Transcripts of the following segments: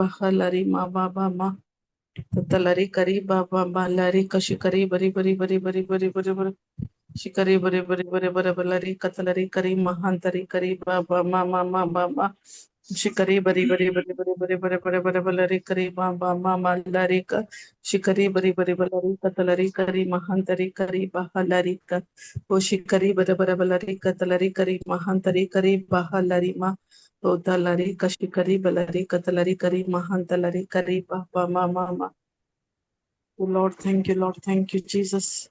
बा लरी मा बा बा मा तलरी करी बा बा बा लरी कशिकरी बरी बरी बरी बरी बरी बरी बरी शिकरी बरी बरी बरी बरी बलरी कतलरी करी महांतरी करी बा बा मा मा मा बा बा शिकरी बरी बरी बरी बरी बरी बरी बरी बरी बलरी करी बा बा मा मा लरी क शिकरी बरी बरी बलरी कतलरी करी महांतरी करी बा लरी क ओ शिकरी बरी बरी बलरी कतलरी करी महांतरी करी बा लरी मा ओ दलरी कशिकरी बलरी कतलरी करी महांतलरी करी बा बा मा मा मा। Lord, thank you, Lord, thank you, Jesus.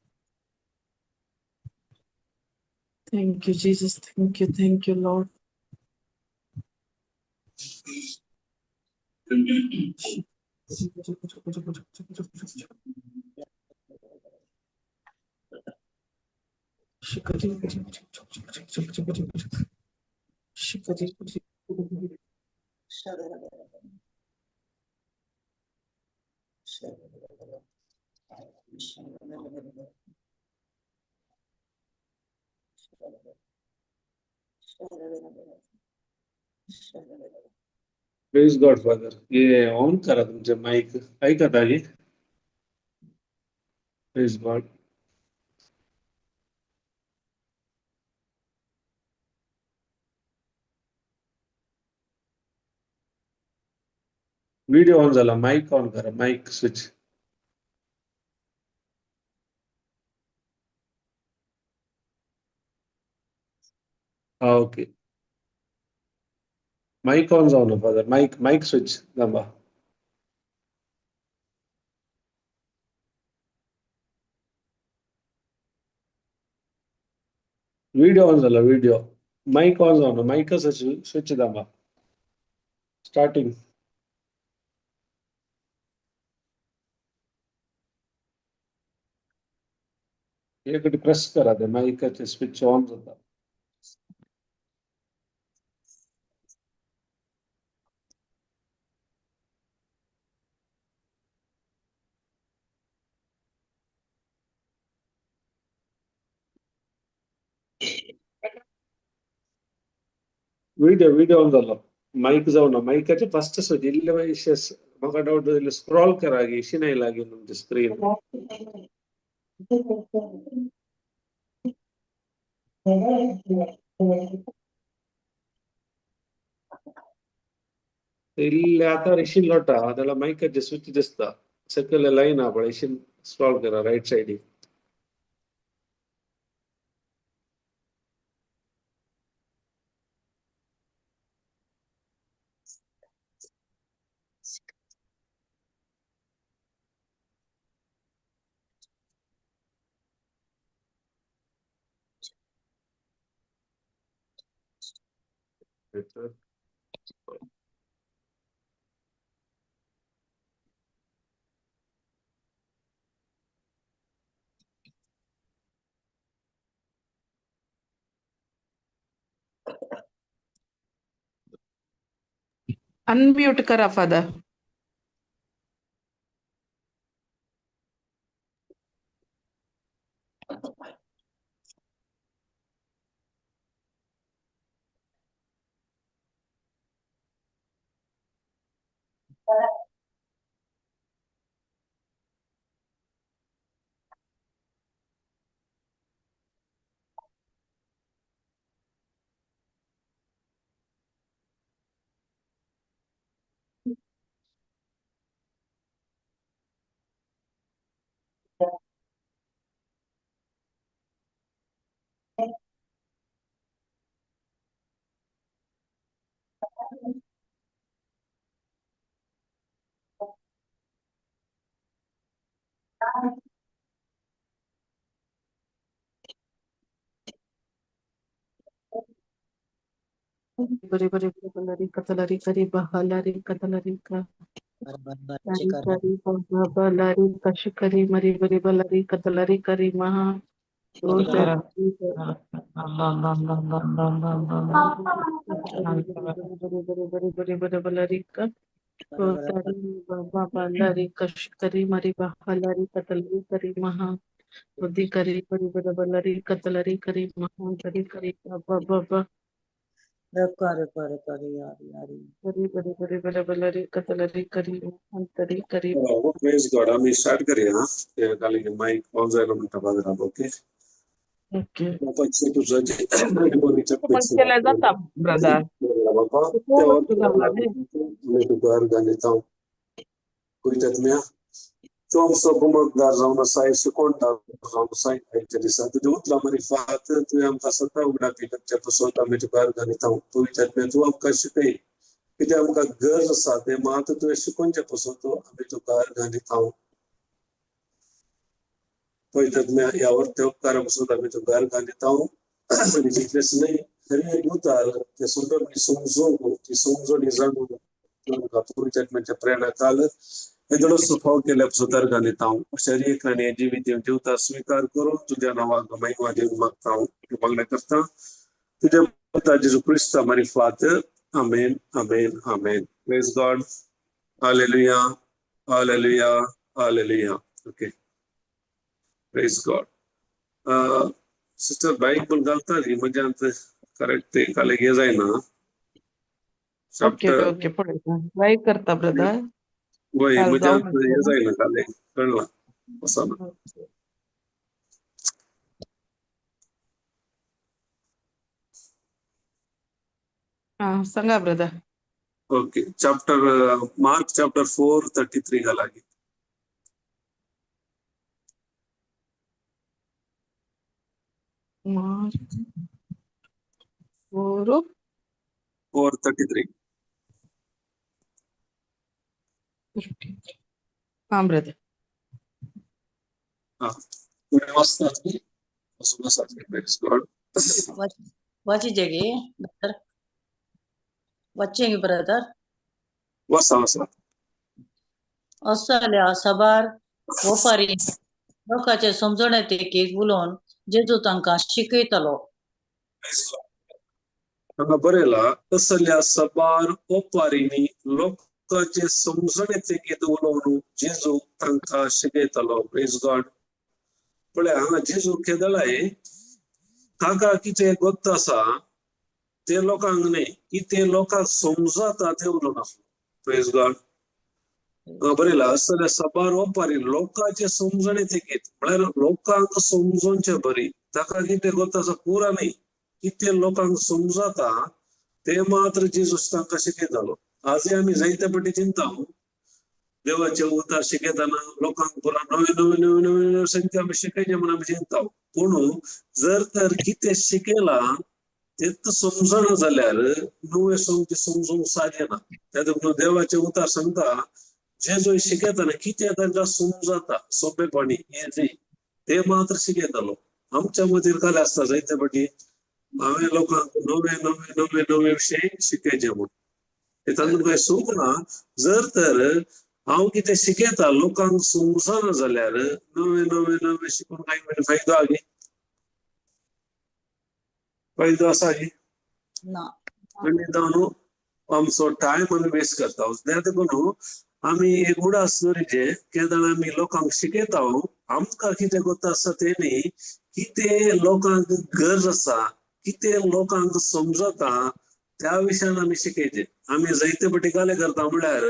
Thank you, Jesus. Thank you, Lord. Praise God father. हे ऑन करा तुमचे माईक. ऐकत आहे? प्रेज गॉड. व्हिडिओ ऑन झाला, माईक ऑन करा, माईक स्विच. हा ओके. माईक ऑन जाऊ ना फादर. माईक माईक स्विच दाबा. व्हिडिओ ऑन झाला, व्हिडिओ माईक ऑन जाऊ ना, माईक स्विच दाबा. स्टार्टिंग. एकटी प्रेस करा, ते माईकाचे स्विच ऑन जाता. व्हिडिओ व्हिडिओ ऑन झालो, माईक जाऊ ना, माईकाचे फर्स्ट स्विच इल्ले म्हाका डाऊट इल्ले स्क्रॉल करा गी इशी नाही लागेल तुमची स्क्रीन. इल्ले आता इशीन लोटा त्याला माईकाचे स्विच दिसता सकयल लाईन हा पळय, इशीन स्क्रॉल करा राईट सायडीक. अनम्यूट करा फादर. बरी बरी बलरी कतलरी करी बहलरी कतलरी का लरी करी बलरी कशिकरी मरी बरी बलरी कतलरी करी महा बरी बरी बरी कशिकरी मरी बहलरी कतलरी करी महा बुद्धि करी बरी बरी बलरी कतलरी करी महा करी करी ब ब ब. कर कर कर यार यार करी बरी बरी बरी बरी कतलरी करी अंतरी करी. प्रेज गॉड. आम्ही स्टार्ट करूया. ते खाली माईक ऑन जायला म्हणता बाजारात. ओके. ओके. तुझं पण केल्या जाता ब्रदर. खूप वस्तू जाला न्ही. तूं आमचो गुमकदार जावन आसा, शिकोणदार जावन आसा. आयच्या दिसा तुज्या उतरां मारिफात तुवें आमकां सदां उगडापी करचे पसत आमी तुका अर्गान दिता. पवित्र तूं आमकां शिकय, कितें आमकां गरज आसा तें मात तुवें शिकोवचें पसत आमी तुका अर्गान दिता. पवित्र ह्या वर्ते उपकारा पसत आमी तुका अर्गान दिता. आनी जितलेच न्हय हर एक उतार ते सोंपेपणी समजूंक, ती समजणी जाणून आमकां पवित्र आत्म्याच्या प्रेरणा काल हेदोळो सुफाव केल्या सुदारगान दिता. शरीर आनी जिवीत जिवता स्विकार करून तुज्या नांवाक महिमा दिवन मागता, मागणें करता तुज्या पुता जेजू क्रिस्ता मारिफात. आमेन, आमेन, आमेन. Praise God. Hallelujah, hallelujah, hallelujah. Okay, praise God. Sister bike पण घालता म्हणजे करेक्ट ते काल हे जायना. ओके ओके, पळयता, ट्राय करता ब्रदर. वय काल म्हणजे जावन हे जायना काल कळला वचना. हा, सांगा brother. Okay, chapter Mark chapter 4:33 घालागी. Mark 4 4:33. हा ब्रदर. तुम्ही वाचतात की असं बसा. Praise God. वाचिजे brother, वाचेंगे ब्रदर. वाचा वाचा. असल्या सबार वपारी लोकांचे समजणे देखीक उलोवन जेजू तांकां शिकयतालो. हांगा बरयला, असल्या सबार ओपारींनी लोकांचे समजणे तेगेत उलोवन जेजू तांकां शिकयतालो. Praise God. पळय हांगा जेजू केदळाय ताका कितें गोत्त आसा ते लोकांक न्हय, कितें लोकांक समजता तें उलोवन आसलो. Praise God. हांगा बरयला, असल्या सबार ओपारी लोकांचे समजणे तेगेत, म्हळ्यार लोकांक समजोवचे बरी ताका कितें गोत्त आसा पुरा न्हय, कितें लोकांक समजता ते मात्र जेजू तांकां शिकयतालो. आजय आमी जायते पटी चिंता देवाचे उतार शिकयतना लोकांक पुरा नवे नवे नवे नवे नवे संख्या आमी शिकयचे म्हूण आमी चिंता. पूण जर तर कितें शिकयला तेच समजना जाल्यार नवे समजें समजूंक सादें ना. त्या देखून देवाचे उतार सांगता जेजू शिकयतना कितें तांकां समजता सोंपेपणी इजी ते मात्र शिकयतालो. आमच्या मदीं काल आसता जायते पटी हांवें लोकांक नवे नवे नवे नवे विशय शिकयचे म्हूण ते तातूंत कांय सूख ना. जर तर हांव कितें शिकयता लोकांक समजना जाल्यार नवे नवे नवे शिकून कांय म्हणजे फायदो आहा गे? फायदो आसा गे? ना. आनी जावन आमचो टायम आमी वेस्ट करता. त्या देखून आमी एक उडास दवरिचे केदळ आमी लोकांक शिकयता आमकां कितें गोत्ता आसा तें न्ही, कितें लोकांक गरज आसा, कितें लोकांक समजता त्या विशयान आमी शिकयचे. आमी जायते पटी काले करता म्हळ्यार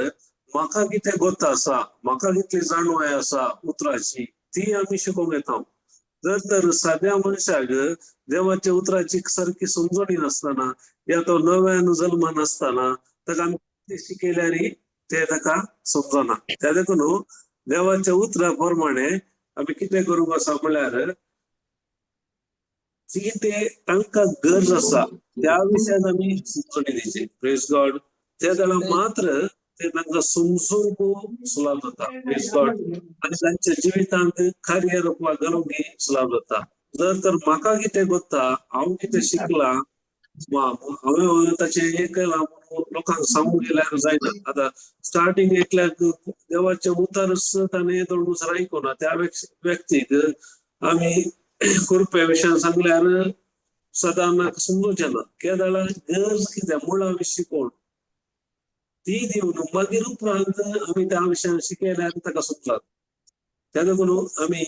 म्हाका कितें गोत्ता आसा, म्हाका कितली जाणवाय आसा उतराची ती आमी शिकोवंक येता. जर तर साद्या मनशाक देवाच्या उतराची सारकी समजणी नासतना या तो नव्यान जल्मा नासतना ताका आमी शिकयल्यार ते ताका समजना. त्या देखून देवाच्या उतरा प्रमाणे आमी कितें करूंक आसा म्हळ्यार कितें तांकां गरज आसा त्या विशयान आमी समजणी दिवची. Praise God. ते जाल्यार मात्र ते तांकां समजूंक सुलाभ जाता. Praise God. आनी तांच्या जिवितांत कार्य रोखवा घालूंक सुलाभ जाता. जर तर म्हाका कितें गोत्ता, हांव कितें शिकलां, हांवें ताचें हें केलां म्हणून लोकांक सांगूंक गेल्यार जायना. आतां स्टार्टींग एकल्याक देवाचें उतरच ताणें दुसरो आयकुना त्या व्यक्तीक आमी कृपे विशयान सांगल्यार सदां समजूचें ना. केदळा गरज कितें मुळां शिकोवन ती दिवन मागीर उपरांत आमी त्या विशयान शिकयल्यार ताका समजात. त्या देखून आमी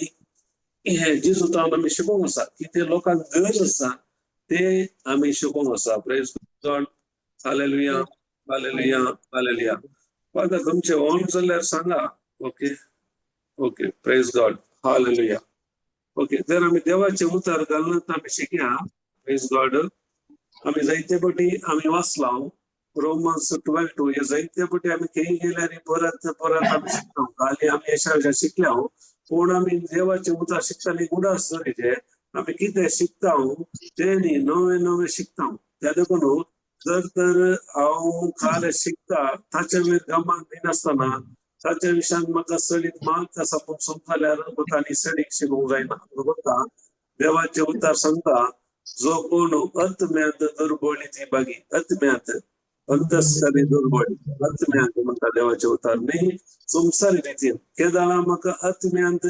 हे जेजू आमी शिकोवंक आसा कितें लोकांक गरज आसा ते आमी शिकोवंक आसा. Praise God. Hallelujah, hallelujah, hallelujah. Father तुमचे ऑन जाल्यार सांगा. Okay okay, praise God, hallelujah. Okay, जर आमी देवाचे उतर घालून आमी शिकया. प्रेज गॉड. आमी जायते पटी आमी वाचला रोमन्स 12:2. हे जायते पटी आमी खंय गेल्यार परत परत आमी शिकता. आनी आमी अशा शिकल्या, पूण आमी देवाचे उतर शिकताली उडास दवरीचे आमी कितें शिकता तें न्ही, नवें नवें शिकता. त्या देखून जर तर हांव काल शिकता ताचे वयर गमान दिनासतना ताच्या विशयान म्हाका चडीत मात आसा, पूण समजल्यार म्हाका आनी चडीक शिकूंक जायना. म्हाका देवाचे उतर सांगता, जो कोण आत्म्यांत दुर्बळी ती बागी, आत्म्यांत अंतस्करी दुर्बळी, आत्म्यांत म्हणटा देवाचे उतर न्ही संवसारी रितीन. केदाळा म्हाका आत्म्यांत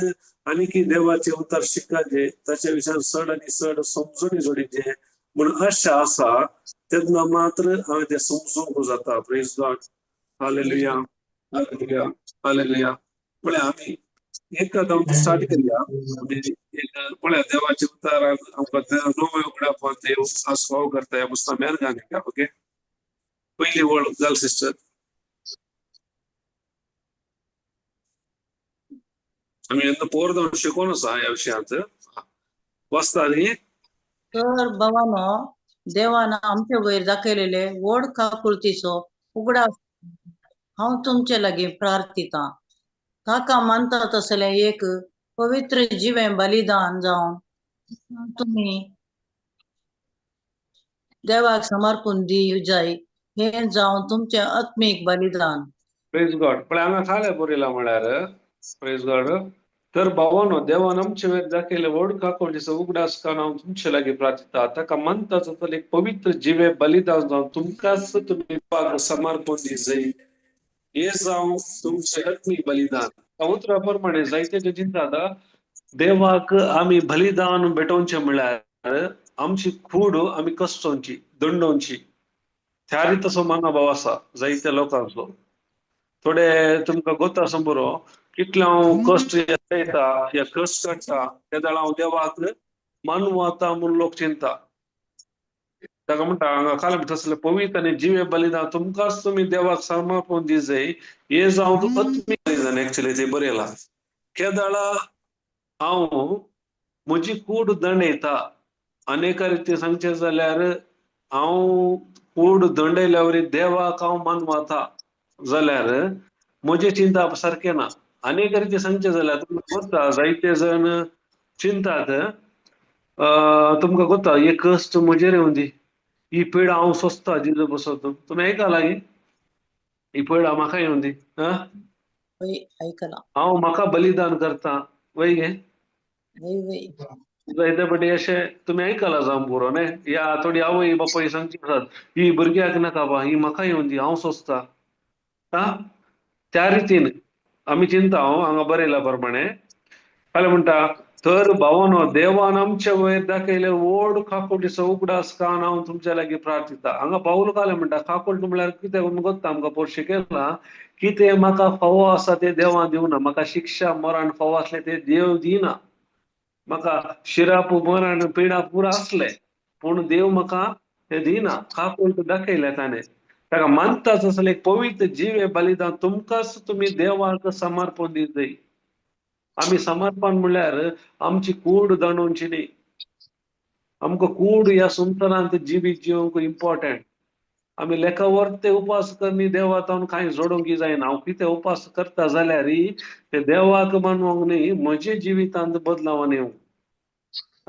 आनी की देवाचे उतर शिकाचे, ताच्या विशयान चड आनी चड समजणी जोडीचे म्हूण आशा आसा, तेन्ना मात्र हांवें तें समजूंक जाता. Praise God, hallelujah, hallelujah, hallelujah. पळय आमी एका स्टार्ट करया. आमी एक पळया देवाच्या उतरान आमकां नवे उगडापाक देव आस्वाव करता. ह्या पुस्तका मेरगान. ओके, पयली वळ घाल सिस्टर. आमी येन्ना पोर जावन शिकोवन आसा ह्या विशयांत. वाचता न्ही? तर भावानो, देवान आमचे वयर दाखयलेले व्हड काकुळतीचो उगडास हांव तुमचे लागीं प्रार्थितां. ताका मानता तसलें एक पवित्र जिवें बलिदान जावन तुमी देवाक समर्पण दी जाय, हें जावन तुमचें आत्मीक बलिदान. प्रेज गॉड. पळय हांगा खालें बरयलां म्हळ्यार, प्रेज गॉड, तर भावानो देवान आमचे वयर दाखयले व्हड काकुळतीचो उगडास काडून हांव तुमचे लागीं प्रार्थिता. ताका मानता जातलें एक पवित्र जिवे बलिदान जावन तुमकांच तुमी समर्पण दी जाय, हे जावं तुमचें आत्मीक बलिदान. उतरा प्रमाणे जायते जे चिंता देवाक आमी बलिदान भेटोवचें म्हळ्यार आमची कूड आमी कश्टोवची, दंडोवची. त्या रीत तसो मनोभाव आसा जायत्या लोकांचो. थोडे तुमकां गोत आसा बरो कितले हांव कश्ट येता या कश्ट काडटा तेदळा हांव देवाक मानवता म्हूण लोक चिंता. ताका म्हणटा हांगा खाला तसलें पवित्र आनी जिवे बलिदान तुमकांच तुमी देवाक समर्पण दी जाय, हे जावं आत्मीक बलिदान. एक्चुअली ते बरयलां. केदळा हांव म्हजी कूड दंडयता. अनेका रितीन सांगचें जाल्यार हांव कूड दंडयल्या वरी देवाक हांव मानवता जाल्यार म्हजें चिंतप सारकें ना. अनेक रितीन सांगचें जाल्यार तुमकां गोता जायते जण चिंतात, तुमकां गोता हे कश्ट म्हजेर येवं दी, ही पिडा हांव सोंसता जिजो बसत. तुमी आयकलां लागीं ही पिडा म्हाका येवं दी, आयकलां हांव म्हाका बलिदान करता वय गे जायते फावटी अशें तुमी आयकलां जावं पुरो न्ही. या थोडी आवय बापाय सांगची आसात ही भुरग्याक नाका बा, ही म्हाका येवं दी, हांव सोंसता. आं, त्या रितीन आमी चिंता. हांव हांगा बरयल्या प्रमाणे फाल्यां म्हणटा, तर भावानो देवान आमचे वयर दाखयले व्हड काकुळटीचो उगडास काडून हांव तुमच्या लागीं प्रार्थिता. हांगा पावल घालें म्हणटा. काकुळट म्हळ्यार कितें गोत्ता आमकां पोर शिकयलां, कितें म्हाका फावो आसा तें देवान दिवना, म्हाका शिक्षा मरण फावो आसलें तें देव दिना, म्हाका शिराप मरण पिडा पुरो आसलें पूण देव म्हाका तें दिना. काकुळट दाखयलें ताणें. ताका मानता आसलें एक पवित्र जिवे बलिदान तुमकांच तुमी देवाक समर्पण दी जाय. आमी समर्पण म्हणल्यार आमची कूड दंडोवची न्ही. आमकां कूड ह्या संवसारांत जिवीत जिवंक इम्पॉर्टंट. आमी लेखा ते उपास करनी देवा तावन कांय जोडूंक जायना. हांव कितें उपास करता जाल्यार ते देवाक मानवंक न्ही, म्हजे जिवितांत बदलावान येवंक.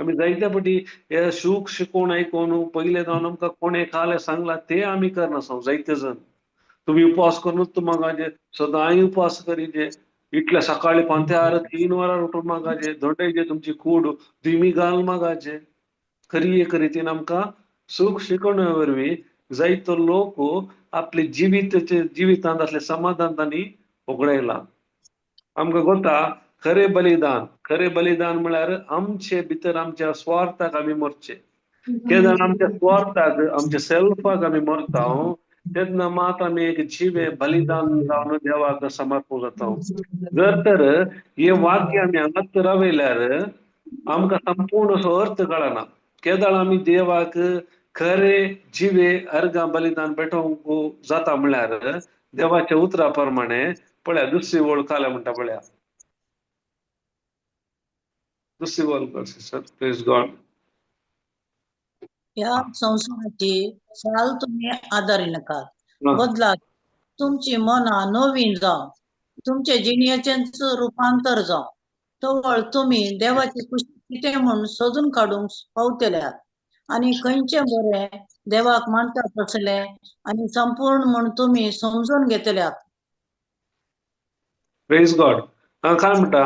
आमी जायते फावटी हे सूख शिकोवन आयकून पयलें जावन आमकां कोणें कालें सांगलां तें आमी करनासो. जायते जण तुमी उपवास करूनच मागाचे, सदांय उपवास करीचे, इतल्या सकाळी पांथ्यार 3 वरां उठून मागाचे, दोंडेचे तुमची कूड दिमी घाल मागाचे. खरी एक रितीन आमकां सूख शिकवणे वरवीं जायतो लोक आपले जिविताचे जिवितांत असले समाधान तांणी उगडायलां. आमकां गोता खरें बलिदान, खरें बलिदान म्हळ्यार आमचे भितर आमच्या स्वार्थाक आमी मरचे. केन्ना आमच्या स्वार्थाक आमच्या सेल्फाक आमी मरता तेन्ना मात आमी एक जिवे बलिदान जावन देवाक समर्पण जाता. जर तर हे वाक्य आमी हांगाच रावयल्यार आमकां संपूर्ण असो अर्थ कळना. केदळ आमी देवाक खरे जिवे अर्गां बलिदान भेटोवंक जाता म्हळ्यार देवाच्या उतरा प्रमाणे. पळया दुसरी ओळ काल्या म्हणटा, पळया दुसरी ओळ सिस्टर. Praise God. ह्या संवसाराची चाल तुमी आदारी नाकात, बदलात तुमची मनां नवीन जावं, तुमचे जिणेचेंच रुपांतर जावं, तवळ तुमी देवाची खुशी कितें म्हूण सोदून काडूंक पावतल्यात आनी खंयचें बरें देवाक मानता तसलें आनी संपूर्ण म्हूण तुमी समजून घेतल्यात. Praise God. काय म्हणटा,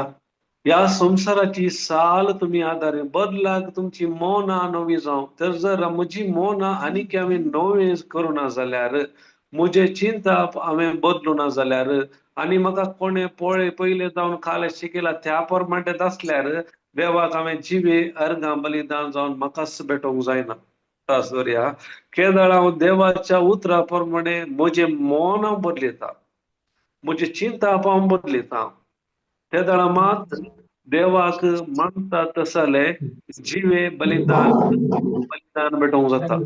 ह्या संवसाराची साल तुमी आदारे बदलाक तुमची मनां नवी जावं. तर जर म्हजी मनां आनीक हांवें नवें करूं ना जाल्यार, म्हजें चिंतप हांवें बदलूं ना जाल्यार, आनी म्हाका कोणें पळय पयलें जावन काल शिकयला त्या प्रमाणे आसल्यार देवाक हांवें जिवे अर्गां बलिदान जावन म्हाकाच भेटोवंक जायना. तास दवरया, केदळ हांव देवाच्या उतरा प्रमाणे म्हजें मन हांव बदलयता, म्हजें चिंतप हांव बदलयता, तेदळा मात देवाक मानता तसले जिवे बलिदान बलिदान भेटोवंक जाता.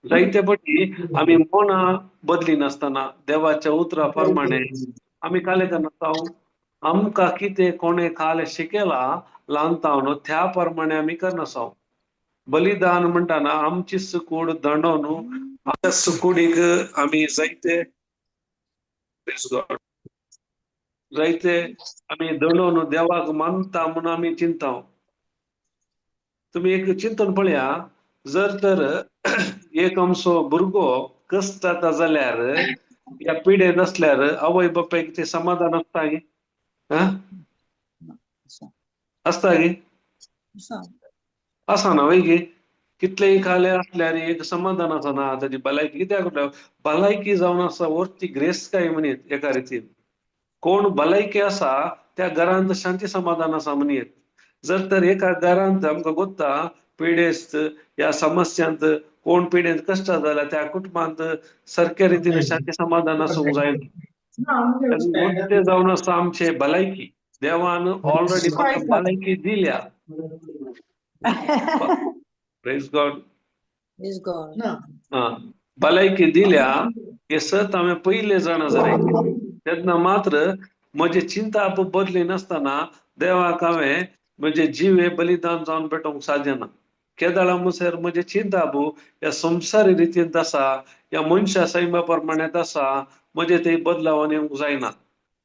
जायते पटी आमी मनां बदली नासतना देवाच्या उतरा प्रमाणे आमी काले करनासता, आमकां कितें कोणें काल शिकयला ल्हान तावन त्या प्रमाणे आमी करनासाव. बलिदान म्हणटाना आमची सुकूड दंडोवन आमच्या सुकुडीक आमी जायते जायते आमी दंडोवन देवाक मानता म्हणून आमी चिंता. तुमी एक चिंतन पळया, जर तर एक आमचो भुरगो कश्ट जाता जाल्यार या पिडेन आसल्यार आवय बापायक ते समाधान आसता गे? आसता गे? आसा ना वय गे? कितलेय खाले आसल्यार एक समाधान आसना ताजी भलायकी. कित्याक भलायकी जावन आसा वरती ग्रेस्तकाय म्हणयत एका रितीन. कोण भलायकी आसा त्या घरांत शांती समाधान आसा म्हणयत. जर तर एका घरांत आमकां गोत्ता पिडेस्त ह्या समस्यांत कोण पिडेंत कश्ट जाल्यार त्या कुटुंबांत सारक्या रितीन शांती समाधान आसूंक जायना. मोठे जावन आसा आमचे भलायकी. देवान ऑलरेडी म्हाका भलायकी दिल्या. Praise God. Praise God. भलायकी दिल्या हे सत हांवें पयलें जाणा जालें तेन्ना मात्र म्हजें चिंताप बदली नासतना देवाक हांवें म्हजें जिवे बलिदान जावन भेटोवंक साध्य ना. केदळा मुसर म्हजें चिंताप ह्या संवसारी रितीन आसा, ह्या मनशा सैमा प्रमाणे आसा, म्हजें ते बदलावन येवंक जायना.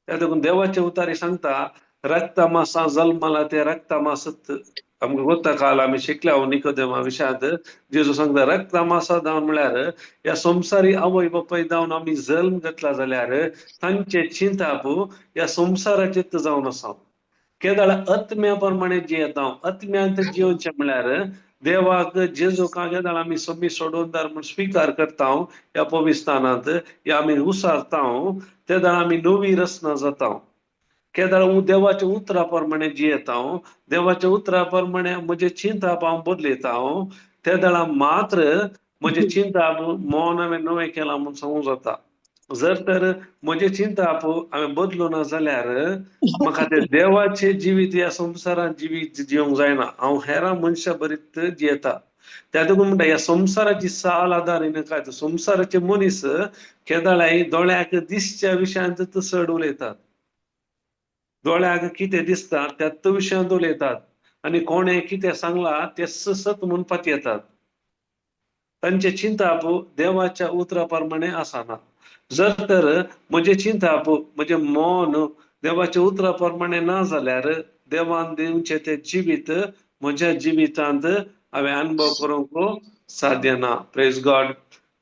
त्या देखून देवाचे उतारी सांगता रक्ता मासा जल्मला ते रक्ता मासत. आमकां गोत्ता काल आमी शिकल्या निकोदेमा विशयांत जेजू सांगता रक्ता मासा जावन म्हळ्यार ह्या संवसारी आवय बापाय जावन आमी जल्म घेतला जाल्यार तांचे चिंताप ह्या संवसाराचेच जावन आसा. केदळ आत्म्या प्रमाणे जियेता, आत्म्यांत जियोवचें म्हळ्यार देवाक जेजू केदळ आमी समी सोडून दार म्हूण स्विकार करता ह्या पविस्थानांत ह्या आमी उसारता तेदळ आमी नवी रचना जाता. केदळ देवाच्या उतरा प्रमाणे जियेता, देवाच्या उतरा प्रमाणे म्हजें चिंताप हांव बदलयता, तेदळा मात्र म्हजें चिंताप मन हांवें नवें केलां म्हूण सांगूंक जाता. जर तर म्हजें चिंताप हांवें बदलूं ना जाल्यार म्हाका तें देवाचें जिवीत ह्या संवसारांत जिवीत जिवंक जायना. हांव हेरां मनशां बरीत जियेता. त्या देखून म्हणटा ह्या संवसाराची साल आदार काय संवसाराचे मनीस केदळाय दोळ्याक दिसच्या विशयांत चड उलयतात. दोळ्याक कितें दिसता त्याच विशयांत उलयतात आनी कोणें कितें सांगलां तें सत म्हूण पातयेतात. तांचें चिंताप देवाच्या उतरा प्रमाणे आसना. जर तर म्हजें चिंताप म्हजें मन देवाच्या उतरा प्रमाणे ना जाल्यार देवान दिवचें तें जिवीत म्हज्या जिवितांत हांवें अनुभव करूंक साध्य ना. Praise God.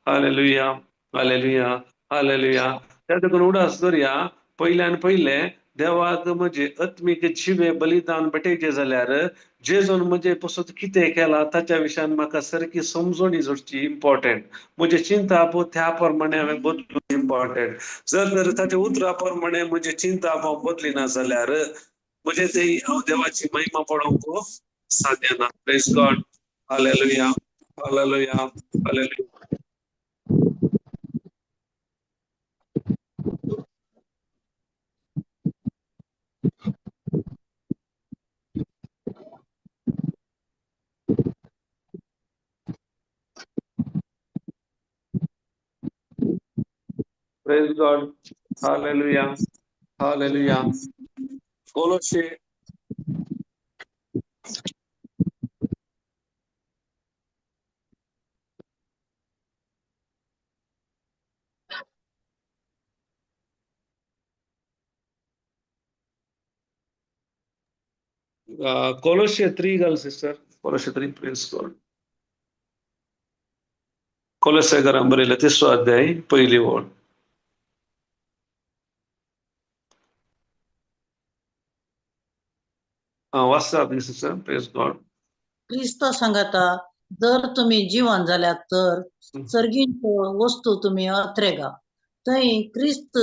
Hallelujah, hallelujah, hallelujah. त्या देखून उडास दवरया, पयल्यान पयलें देवाक म्हजे आत्मीक जिवे बलिदान भेटयचें जाल्यार जेजून म्हजे पसून कितें केलां ताच्या विशयान म्हाका सारकी समजणी जोडची इम्पॉर्टंट. म्हजें चिंताप त्या प्रमाणे हांवें बदलूं इम्पॉर्टंट. जर तर ताच्या उतरा प्रमाणे म्हजें चिंताप हांव बदली ना जाल्यार म्हजें तें हांव देवाची महिमा पळोवंक साध्य ना. Praise God. Hallelujah, hallelujah, hallelujah. Praise God. Hallelujah. Hallelujah. कोलोशे कोलोशे 3 घाल सिस्टर. कोलोशे 3. Praise God. कोलोसेकरां बरयलें 3रो अध्याय पयली ओळ. वाचता सिस्टर. Praise God. क्रिस्ता सांगता जर तुम्ही जिवन जाल्यात तर सर्गींच्यो वस्तू तुमी अत्रेगा, थंय क्रिस्त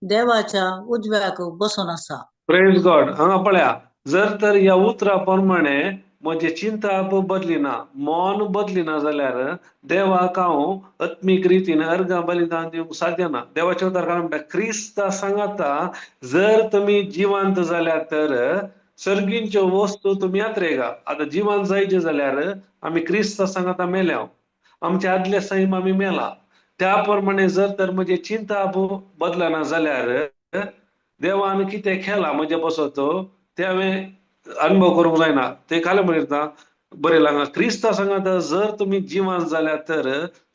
देवाच्या उजव्याक बसून आसा. Praise God. हांगा पळया, जर तर ह्या उतरा प्रमाणे म्हजें चिंताप बदली ना, मन बदली ना जाल्यार देवाक हांव आत्मीक रितीन अर्घां बलिदान दिवंक साध्य ना. देवाचें उतर काय म्हणटा, क्रिस्ता सांगता जर तुमी जिवंत जाल्यार तर सर्गींच्यो वस्तू तुमी यात्रेगा. आतां जिवंत जायचें जाल्यार आमी क्रिस्ता सांगता मेल्या, आमचे आदले सैम आमी मेला. त्या प्रमाणे जर तर म्हजें चिंताप बदलना जाल्यार देवान कितें केलां म्हजें बसत तें हांवें अनुभव करूंक जायना. ते खालें बरयता बरयलां हांगा, क्रिस्ता सांगता जर तुमी जिवंत जाल्यार तर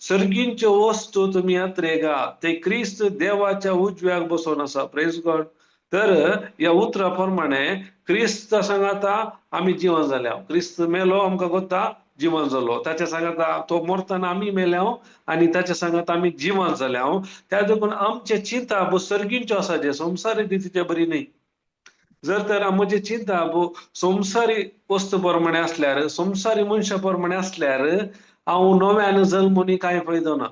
सर्गींच्यो वस्तू तुमी यात्रेगा, ते क्रिस्त देवाच्या उजव्याक बसून आसा. Praise God. तर ह्या उतरा प्रमाणे क्रिस्त सांगता आमी जिवन जाल्या. क्रिस्त मेलो आमकां कोत्ता जिवन जालो. ताच्या सांगता तो मरतना आमी मेल्या आनी ताच्या सांगता आमी जिवन जाल्या. त्या देखून आमचें चिंताप सर्गींच्यो आसा, जे संवसारी रितीचे बरी न्ही. जर तर म्हजें चिंताप संवसारी वस्तू प्रमाणे आसल्यार, संवसारी मनशा प्रमाणे आसल्यार हांव नव्यान जल्मून कांय फायदो ना.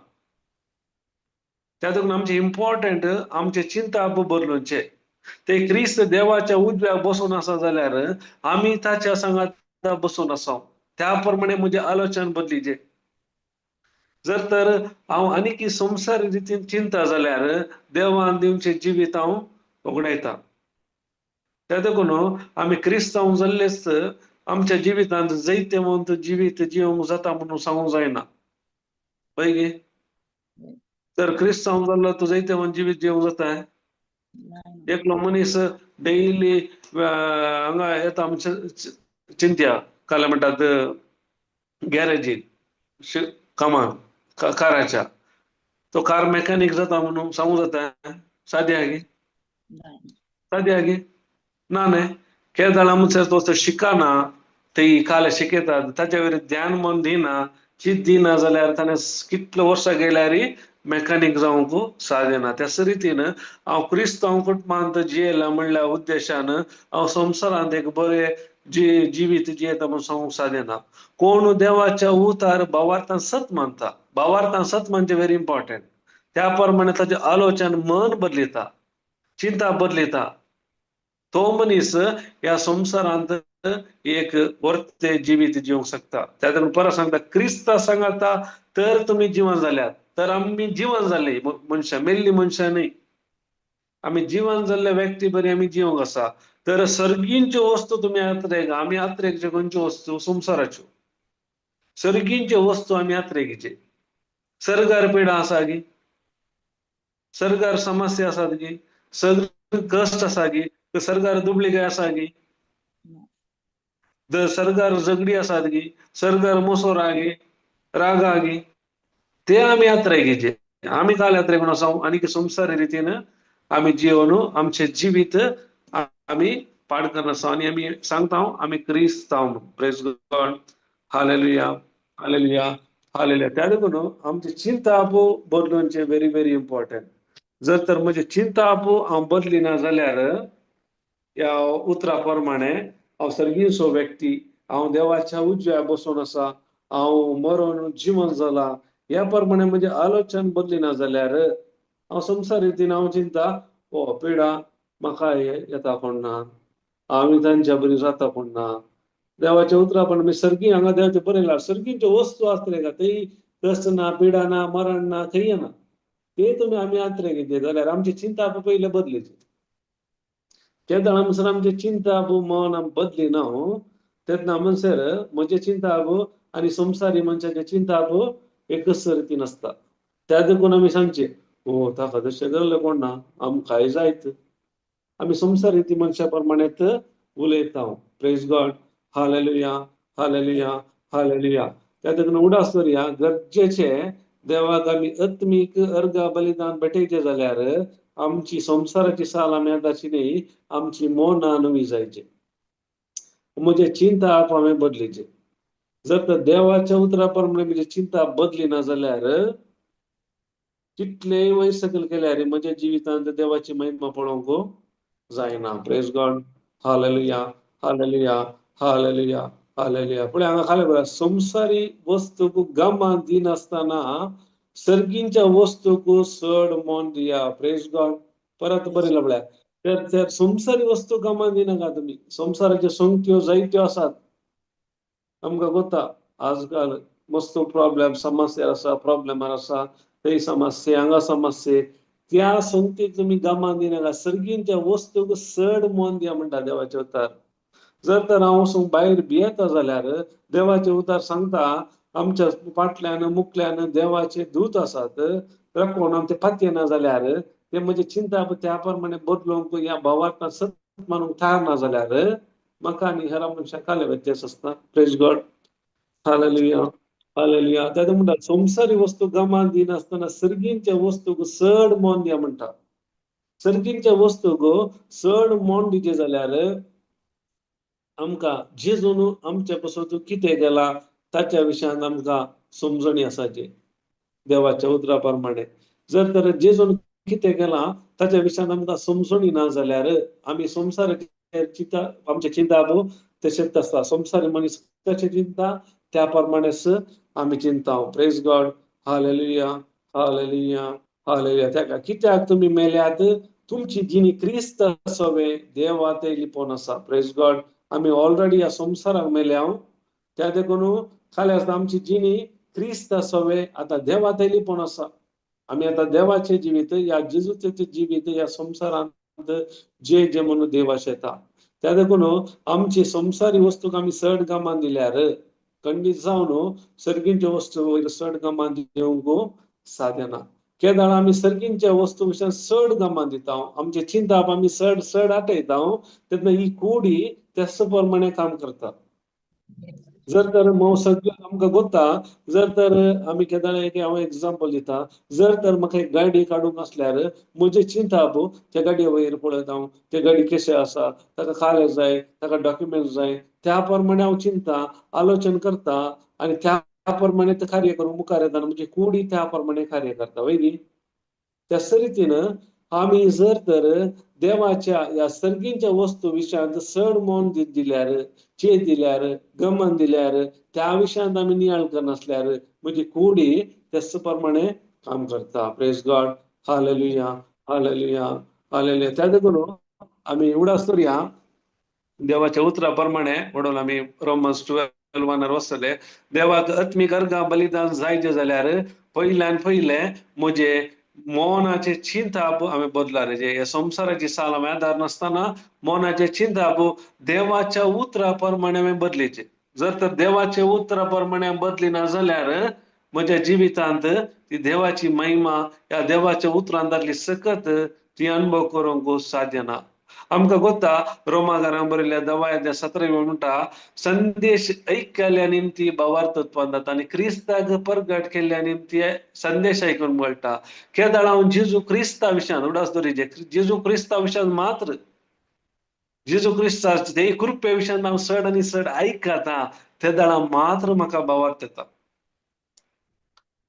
त्या देखून आमचें इम्पॉर्टंट आमचें चिंताप बदलुचें. ते क्रिस्त देवाच्या उजव्याक बसून आसा जाल्यार आमी ताच्या सांगाता बसून आसा. त्या प्रमाणे म्हजें आलोचन बदलीचें. जर तर हांव आनीक संवसारी रितीन चिंता जाल्यार देवान दिवचें जिवीत हांव वगडायता. त्या देखून आमी क्रिस्तांव जाल्लेच आमच्या जिवितांत जैतवंत जिवीत जिवंक जाता म्हणून सांगूंक जायना. पळय गे, तर क्रिस्तांव जाल्लो तो जैतवंत जिवीत जिवंक जाता. एकलो मनीस डेली हांगा येता आमच्या चिंत्या काल म्हणटात गॅरेजीक कामाक काराच्या, तो कार मेकॅनीक जाता म्हणून सांगूंक जाता? सादें आहा गे? सादें आहा गे? ना न्हय. केदळ आमचो तो शिकना, ते काल शिकयतात ताच्या वयर ध्यान मन दिना, चिंत दिना जाल्यार ताणें कितले वर्सां गेल्यार मेकॅनीक जावंक साध्य ना. त्याच रितीन हांव क्रिस्तांव कुटुंबांत जियेला म्हणल्या उद्देशान हांव संवसारांत एक बरें जिवीत जियेता म्हूण सांगूंक साध्य ना. कोण देवाच्या उतार भावार्थान सत मानता, भावार्थान सत म्हणजे व्हेरी इम्पॉर्टंट. त्या प्रमाणे ताचें आलोचन मन बदलिता, चिंता बदलिता. तो मनीस ह्या संवसारांत एक वर्ते जिवीत जिवंक शकता. त्या देखून परत सांगता, क्रिस्ता सांगता तर तुमी जिवन जाल्यात. तर आमी जिवन जाल्ले मनशां, मेल्ली मनशां न्हय, आमी जिवन जाल्ले व्यक्ती बरी आमी जिवंक आसा. तर सर्गींच्यो वस्तू तुमी यात्रेक, आमी यात्रेकच्यो खंयच्यो वस्तू? संवसाराच्यो. सर्गींच्यो वस्तू आमी यात्रेकीचे. सर्गार पिडा आसा गी, सर्गार समस्या आसात गी, सर्ग कश्ट आसा गी, सर्गार दुबळीकाय आसा गी, सर्गार झगडी आसात गी, सर्गार मोसोर आहा गी, राग आहा गी, ते आमी यात्रेकीचे. आमी काल यात्रेक आसा आनी संवसारी रितीन आमी जिवन आमचें जिवीत आमी पाड करना आनी आमी सांगता आमी क्रिस्तांव. Praise God. Hallelujah. Hallelujah. Hallelujah. त्या देखून आमची चिंताप बदलुचें व्हेरी व्हेरी इम्पॉर्टंट. जर तर म्हजें चिंताप हांव बदली ना जाल्यार ह्या उतरा प्रमाणे हांव सर्गींचो व्यक्ती, हांव देवाच्या उजव्या बसून आसा, हांव मरोन जिवन जाला, ह्या प्रमाणे म्हजें आलोचन बदली ना जाल्यार हांव संवसार रितीन हांव चिंता, ओ पिडा म्हाका येता कोण ना, आमी तांच्या बरी जाता कोण ना. देवाच्या उतरा पण मी सर्गी हांगा देवाचें बरयलां, सर्गींच्यो वस्तू आसतले का थंय कश्ट ना, पिडा ना, मरण ना, खंय ना, ते तुमी आमी यात्रे घेतले जाल्यार आमची चिंता पयले बदलीची. तेन्ना म्हणसर आमची चिंता मन बदली ना तेन्ना म्हणसर म्हजें चिंता आनी संवसारी मनशाचें चिंता एकच रितीन आसता. त्या देखून आमी सांगचें, ओ ताका तशें जाल्लें कोण ना, आमकांय जायत. आमी संवसारी ती मनशा प्रमाणें उलयता. Praise God, hallelujah, hallelujah, hallelujah. त्या देखून उडास दवरया, गरजेचे देवाक आमी आत्मीक अर्घ बलिदान भेटयचें जाल्यार आमची संवसाराची साल आमी आतांची न्ही, आमची मनां नवी जायची, म्हजें चिंता हांवें बदलीचे. जर तर देवाच्या उतरा प्रमाणे म्हजी चिंता बदली ना जाल्यार कितलेय वयर सकयल केल्यार म्हज्या जिवितांत देवाची महिमा पळोवंक जायना. Praise God, hallelujah, hallelujah, hallelujah, hallelujah. फुडें हांगा खाली बरय, संवसारी वस्तूक गमान दिनासतना सर्गींच्या वस्तूक चड मन दिया. Praise God. परत बरयला म्हळ्यार तर तर संवसारी वस्तू गमान दिनाका तुमी. संवसाराच्यो संगत्यो जायत्यो आसात, आमकां गोता आजकाल मस्त प्रॉब्लेम समस्या आसा, प्रॉब्लेमार आसा, थंय समस्या, हांगा समस्या. त्या संगतीक तुमी गमान दिनाका, सर्गींच्या वस्तूक चड मन दिया म्हणटा देवाचे उतार. जर तर हांव वचूंक भायर भियेता जाल्यार देवाचे उतार सांगता आमच्या फाटल्यान मुखल्यान देवाचे दूत आसात, कोण आमचे पातयेना जाल्यार ते म्हजे चिंता त्या प्रमाणे बदलूंक ह्या भावार्थान सत मानूंक तयार ना जाल्यार म्हाका आनी हेरा मनशां काले व्यत्यास आसता. Praise God, hallelujah, hallelujah. तेन्ना म्हणटा संवसारी वस्तू गमान दिनासतना सर्गींच्या वस्तूक चड मन दिया म्हणटा. सर्गींच्या वस्तूक चड मन दिचें जाल्यार आमकां जेजून आमचे पासून कितें गेला ताच्या विशयान आमकां समजणी आसाची देवाच्या उतरा प्रमाणे. जर तर जेजून कितें केलां ताच्या विशयान आमकां समजणी ना जाल्यार आमी संवसाराचे चिंता, आमचे चिंता तशेंच आसता. संवसारी मनीस कशें चिंता त्या प्रमाणेच आमी चिंता. Praise God, hallelujah, hallelujah, hallelujah. ताका कित्याक तुमी मेल्यात, तुमची जिणी क्रिस्त सवे देवा ते लिपोवन आसा. Praise God. आमी ऑलरेडी ह्या संवसाराक मेल्या, त्या देखून खाली आसता आमची जिणी क्रिस्त सवे आतां देवा ते लिपोवन आसा. आमी आतां देवाचें जिवीत ह्या जेजूचें जिवीत ह्या संवसारांत जे जे म्हणून देवाश येता. त्या देखून आमची संवसारी वस्तूक आमी चड गमान दिल्यार खंडीत जावन सर्गींच्यो वस्तू वयर चड गमान दिवंक साध्य ना. केदाळ आमी सर्गींच्या वस्तू विशयान चड गमान दिता, आमचे चिंताप आमी चड चड आटयता, तेन्ना ही कुडी त्याच प्रमाणे काम करता. जर तर मोव सगळें आमकां गोता, जर तर आमी केदाळ एक हांव एग्जाम्पल दिता, जर तर म्हाका एक गाडी काडूंक आसल्यार म्हजें चिंताप त्या गाडये वयर पळयता हांव, ते गाडी कशें आसा, ताका कागद जाय, ताका डॉक्युमेंट जाय, त्या प्रमाणे हांव चिंता आलोचन करता आनी त्या प्रमाणे ते कार्य करूंक मुखार येता, म्हणजे कुडी त्या प्रमाणे कार्य करता. वय न्ही? त्याच रितीन आमी जर तर देवाच्या ह्या सर्गींच्या वस्तू विशयांत चड मन दिल्यार, चे दिल्यार, गमन दिल्यार, त्या विशयांत आमी नियाळ करनासल्यार म्हणजे कुडी त्याच प्रमाणे काम करता. Praise God, hallelujah, hallelujah, hallelujah. त्या देखून आमी उडास करुया देवाच्या उतरा प्रमाणे. म्हणून आमी रोमन्स 12:1 वचतले. देवाक आत्मीक अर्घ बलिदान जायचें जाल्यार पयल्यान पयलें म्हजे मनाचे चिंताप आमी बदला जे ह्या संवसाराची साल आमी आदार नासतना मनाचे चिंताप देवाच्या उतरा प्रमाणे आमी बदलीचे. जर तर देवाच्या उतरा प्रमाणे बदली ना जाल्यार म्हज्या जिवितांत ती देवाची महिमा ह्या देवाच्या उतरांत जाल्ली सकत ती अनुभव करूंक साध्य ना. आमकां गोता रोमागारां बरयल्ल्या दवाया 17 म्हणटा, संदेश ऐकल्या निमती भावार्थ उत्पन्न जाता आनी क्रिस्ताक परगट केल्ल्या निमती संदेश आयकून मेळटा. केदाळ हांव जेजू क्रिस्ता विशयान उडास दवरिजे, जेजू क्रिस्ता विशयान मात्र जेजू क्रिस्ता ते कृपे विशयान हांव चड आनी चड आयकता तेदाळा मात्र म्हाका भावार्थ येता.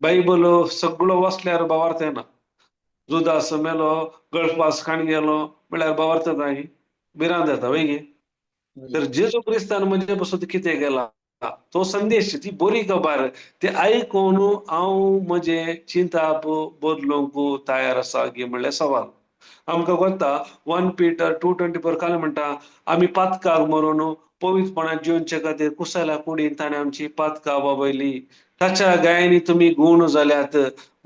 बायबल सगळो वाचल्यार भावार्थ येना. जुदास मेलो, गळफास खाण गेलो म्हळ्यार भावार्थ येता, भिरांत येता वय गे. तर जेजू क्रिस्तान म्हजे पासून कितें गेला तो संदेश, ती बरी खबर ते आयकून हांव म्हजें चिंताप बदलूंक तयार आसा गी म्हणल्यार सवाल. आमकां गोता 1 Peter 2:24 खाली म्हणटा, आमी पातकाक मरून पवित्रपणान जिवचे खातीर कुसाल्या कुडीन ताणें आमची पातकां बाबयली. ताच्या गायांनी तुमी गूण जाल्यात,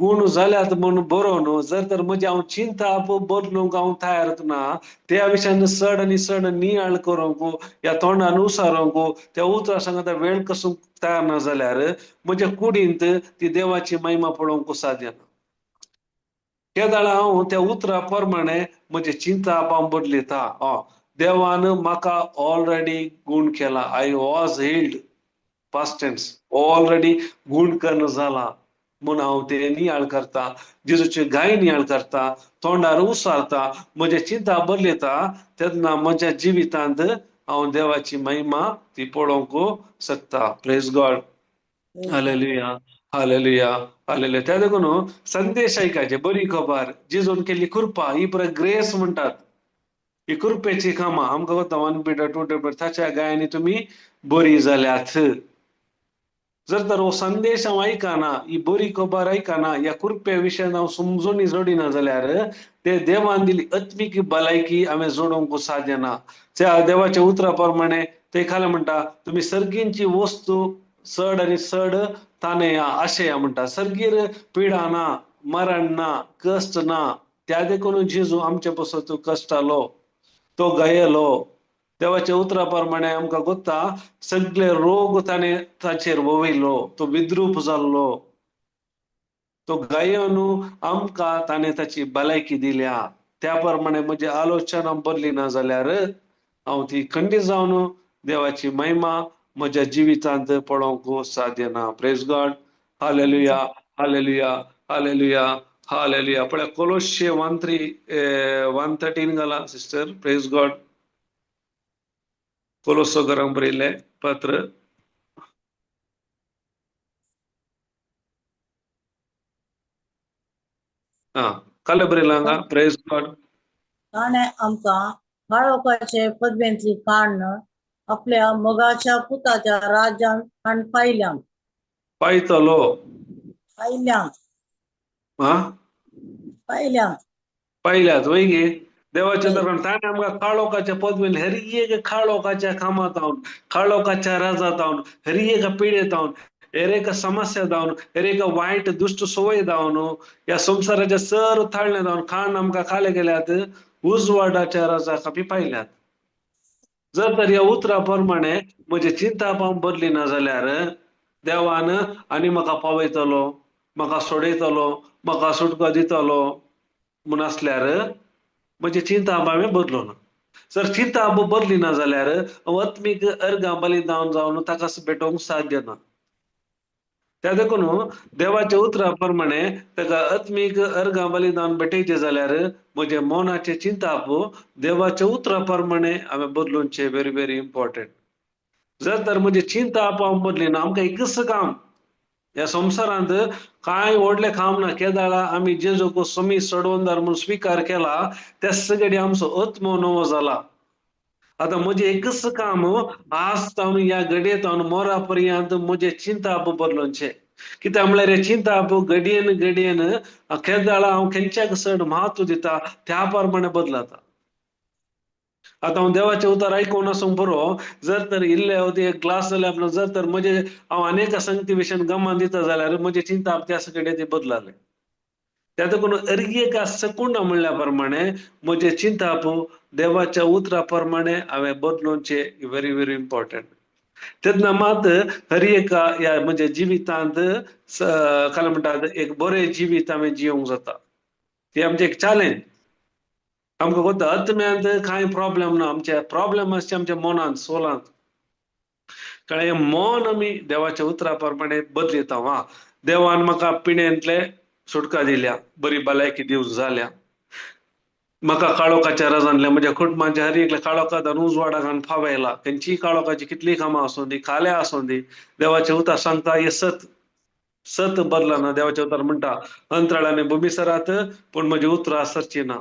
गूण जाल्यात म्हूण बरोवन जर तर म्हजें हांव चिंताप बदलूंक हांव तयार ना, त्या विशयान चड आनी चड नियाळ करूंक ह्या तोंडान उसारूंक त्या उतरा सांगता वेळ कसूंक तयार ना जाल्यार म्हज्या कुडींत ती देवाची महिमा पळोवंक साध्य ना. केदाळा हांव त्या उतरा प्रमाणे म्हजे चिंता हांव बदलिता. देवान म्हाका ऑलरेडी गूण केला. I was healed, past tense, already गूण कन्न जाला म्हूण हांव ते नियाळ करता, जेजूचे गाय नियाळ करता, तोंडार उसारता, म्हजे चिंता बदलता. तेन्ना म्हज्या जिवितांत हांव देवाची महिमा ती पळोवंक शकता. Praise God, hallelujah, hallelujah, hallelujah. त्या देखून संदेश आयकाचे, बरी खबर, जेजून केल्ली कृपा, ही पुराय ग्रेस म्हणटात, ही कृपेची कामां आमकां वता 1 Peter 2 ताच्या गायांनी तुमी बरी जाल्यात. जर तर हो संदेश हांव आयकना, ही बरी खबर आयकना, ह्या कृपे विशयान हांव समजून जोडिना जाल्यार ते देवान दिली आत्मीक भलायकी हांवें जोडूंक साध्य ना. त्या देवाच्या उतरा प्रमाणे ते खाला म्हणटा, तुमी सर्गींची वस्तू चड आनी चड तानेया आशया म्हणटा. सर्गीर पिडा ना, मरण ना, कश्ट ना. त्या देखून जेजू आमचे पासत कश्टालो, तो गायलो. देवाच्या उतरा प्रमाणे आमकां गोत्ता सगळे रोग ताणें ताचेर वयलो, तो विद्रूप जाल्लो, तो गायन आमकां ताणें ताची भलायकी दिल्या. त्या प्रमाणे म्हजी आलोचना बरली ना जाल्यार हांव ती खंडीत जावन देवाची महिमा म्हज्या जिवितांत पळोवंक साध्य ना. Praise God, hallelujah, hallelujah, hallelujah, hallelujah. पळय कोलोशे 1:3 1:13 घाला सिस्टर. Praise God. कोलोसो गरम बरयल्लें पत्र. आं, काल बरयलां हांगा. Praise God. ताणें आमकां काळोखाचे पदवेंतली काण्ण आपल्या मोगाच्या पुताच्या राज्यान हाण पायल्यान. पायतलो. पायल्यान. आं, पायल्यान. पायल्यात वय गे देवाच्या दरबारान. ताणें आमकां काळोखाच्या पदवेन हर एक काळोखाच्या कामांत जावन, काळोखाच्या राजांत जावन, हर एका पिडेत जावन, हर एका समस्या जावन, हर एका वायट दुश्ट संवय जावन, ह्या संवसाराच्या सर थाळणे जावन खाण आमकां खाले गेल्यात, उजवाडाच्या राजाक आमी पायल्यात. जर तर ह्या उतरा प्रमाणे म्हजे चिंता हांव बदली ना जाल्यार देवान आनी म्हाका पावयतलो, म्हाका सोडयतलो, म्हाका सुटका दितलो म्हूण आसल्यार म्हजी चिंता हांवें बदलो ना. जर चिंता बदली ना जाल्यार हांव आत्मीक अर्गां बलिदान जावन ताका भेटोवंक साध्य ना. त्या देखून देवाच्या उतरा प्रमाणे ताका आत्मीक अर्गां बलिदान भेटयचें जाल्यार म्हजे मनाचें चिंताप देवाच्या उतरा प्रमाणे हांवें बदलुचें. Very very important. जर तर म्हजी चिंता हांव बदली ना, आमकां एकच काम ह्या संवसारांत कांय व्हडलें काम ना. केदाळा आमी जेजूक समी सोडवणदार म्हूण स्विकार केला त्या घडी आमचो आत्मो नवो जाला. आतां म्हजें एकच काम आज तावन ह्या घडये तावन मोरा पर्यंत म्हजें चिंता बदलुचें. कित्याक म्हणल्यार हें चिंता घडयेन घडयेन केदाळा हांव खंयच्याक चड म्हत्व दिता त्या प्रमाणे बदलता. आतां हांव देवाचें उतर आयकून आसूंक बरो, जर तर इल्लें एक ग्लास जाल्यार जर तर म्हजे हांव अनेक संगती विशयान गमान दिता जाल्यार म्हजें चिंता त्या कडेन ते बदलालें. त्या देखून एका सेकंडा म्हणल्या प्रमाणे म्हजें चिंताप देवाच्या उतरा प्रमाणे हांवें बदलुचें. Very very important. तेन्ना मात हर एका ह्या म्हज्या जिवितांत काय म्हणटात एक बरें जिवीत हांवें जियोंक जाता. ती आमचें एक चॅलेंज. आमकां कोत्ता आत्म्यांत कांय प्रॉब्लम ना, आमचे प्रॉब्लम आसचे आमच्या मनांत, सोलांत. कारण हें मन आमी देवाच्या उतरा प्रमाणे बदलिता. वा देवान म्हाका पिणेंतले सुटका दिल्या, बरी भलायकी दिवन जाल्या, म्हाका काळोखाच्या रजांतल्या म्हज्या कुटुंबाच्या हर एकल्या काळोखांत उजवाडाक हाडून पावयला. खंयचीय काळोखाची कितलीय कामां आसूं दी, खाल्या आसूं दी, देवाचें उतर सांगता हें सत, सत बदलना. देवाचें उतर म्हणटा अंतराळांनी भुमी सरात पूण म्हजी उतरां सरची ना.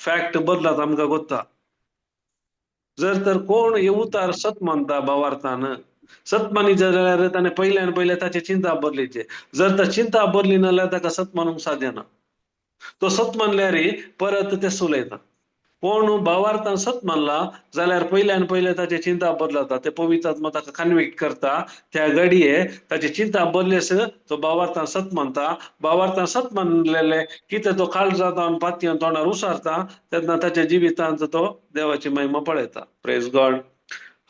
फॅक्ट बदलात आमकां गोत्ता. जर तर कोण हे उतार सत मानता भावार्थान, सत मानी जाल्यार ताणें पयल्यान पयलें ताची चिंता बदलीची. जर तर चिंता बदली ना जाल्यार ताका सत मानूंक साध्य ना. तो सत मानल्यार परत ते उलयता. कोण भावार्थान सत मानला जाल्यार पयल्यान पयलें ताची चिंता बदलता, ते पवित्र आत्मा ताका कन्विक्ट करता. त्या घडये ताची चिंता बदलेस तो भावार्थान सत मानता. भावार्थान सत मानलेले कितें तो काळजांत पातयेन तोंडार उसारता तेन्ना ताच्या जिवितांत तो देवाची महिमा पळयता. Praise God,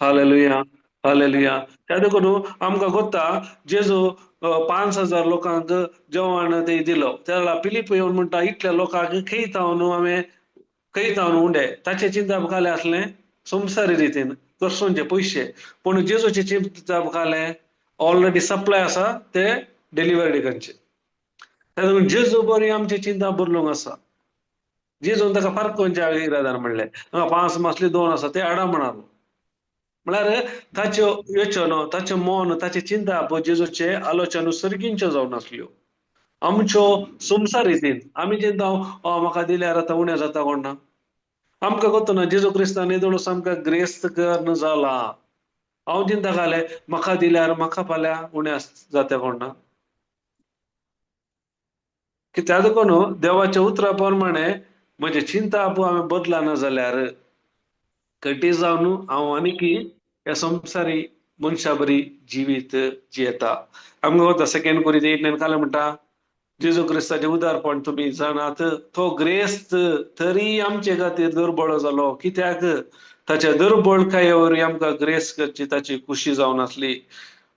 hallelujah, hallelujah. त्या देखून आमकां गोत्ता जेजू 5,000 लोकांक जेवण ते दिलो. त्या फिलीप येवन म्हणटा इतल्या लोकांक खेयता न्हू हांवें खंयता न्हू उंडे. ताचे चिंतप कालें आसलें संवसारी रितीन करसोनचे पयशे, पूण जेजूचे चिंतप कालें ऑलरेडी सप्लाय आसा ते डिलिव्हरी करचे. ताका जेजू बरी आमचे चिंता बदलूंक आसा. जेजून ताका फारकोनच्या इरादान म्हणलें हांगा 5 मासली 2 आसा ते हाडा म्हणालो. म्हळ्यार ताच्यो योचनो, ताचें मन, ताची चिंता जेजूचे आलोचन सर्गींच्यो जावन आसल्यो. आमच्यो संवसार रितीन आमी चिंता म्हाका दिल्यार आतां उणें जाता कोण ना. आमकां गोतो ना जेजू क्रिस्तान येदोळ आमकां ग्रेस्त करून जाला. हांव चिंता घालें म्हाका दिल्यार म्हाका फाल्यां उणें जाता कोण ना. कित्याक देखून देवाच्या उतरा प्रमाणे म्हजें चिंता हांवें बदलना जाल्यार कटी जावन हांव आनीकी ह्या संवसारी मनशा बरी जिवीत जियेता. आमकां वता 2 कोरिंत 8:9 कालें म्हणटा जेजू क्रिस्ताचें उदारपण तुमी जाणात, तो ग्रेस्त तरी आमचे खातीर दुर्बळ जालो. कित्याक ताच्या दुर्बळकाये वरवीं आमकां ग्रेस करची ताची खुशी जावन आसली.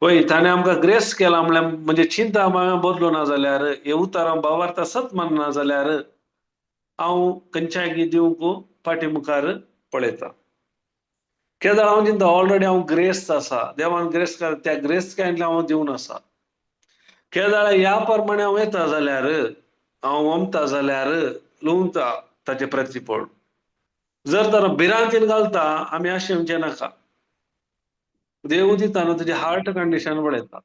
वय ताणें आमकां ग्रेस केला म्हणल्यार म्हणजे चिंता हांवें बदलूं ना जाल्यार, हे उतार भावार्थ सत मानना जाल्यार हांव खंयच्याय दिवंक फाटी मुखार पळयता. केदाळ हांव चिंता ऑलरेडी हांव ग्रेस्त आसा, देवान ग्रेस त्या ग्रेस कांय हांव दिवन आसा. केदाळ ह्या प्रमाणे हांव येता जाल्यार, हांव वमता जाल्यार लुवता ताचे प्रतिफळ. जर तर भिरांतीन घालता आमी अशें म्हणचें नाका. देव दिता न्हू तुजें हार्ट कंडिशन पळयता.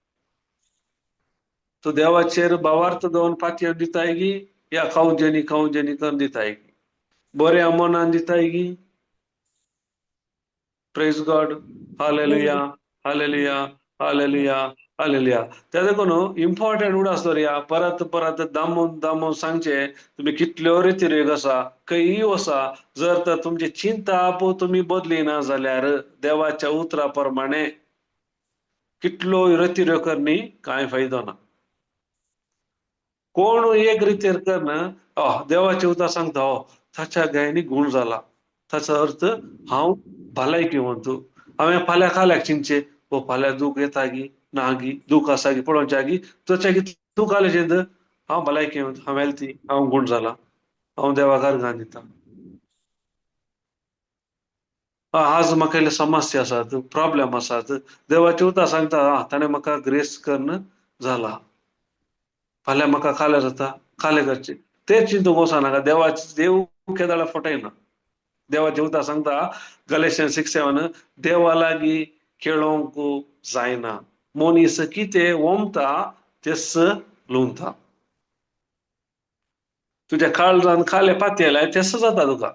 तूं देवाचेर भावार्थ दवरून फातयो दिताय गी या खावजेनी खावजेनी करून दिताय गी, बऱ्या मनान दिताय गी. Praise God, hallelujah, hallelujah, hallelujah, hallelujah. त्या देखून इम्पॉर्टंट उडास दवरया, परत परत दामून दामून सांगचे तुमी कितल्यो रिती आसा खंयी वसा, जर तर तुमची चिंता तुमी बदली ना जाल्यार देवाच्या उतरा प्रमाणे कितलो रिती करणी कांय फायदो ना. कोण एक रितीर करना देवाचे उतर सांगता हो ताच्या गायनी गूण जाला, ताचो अर्थ हांव भलायकी म्हणतो. हांवें फाल्यां खाल्याक चिंतचें हो फाल्यां दूख येता गी ना गी, दूख आसा गी पळोवच्या गी, तशें की तूं खालें चिंत हांव भलायकी म्हणतो, हांव हेल्थी, हांव गूण जाला, हांव देवाक अर्गां दिता. आज म्हाका इल्ले समस्या आसात, प्रॉब्लेम आसात, देवाचे उतर सांगता ताणें म्हाका ग्रेस करून जाला, फाल्यां म्हाका खालें जाता खालें करचें. तें चिंतूंक वचनाका. देवाचे देव केदाळा फटयना. देवाचे उतर सांगता गलेशन 6:7 देवा लागीं खेळोंक जायना, मनीस कितें वमता तेच लुवता. तुज्या काळजान खाले फाती तेच जाता तुका.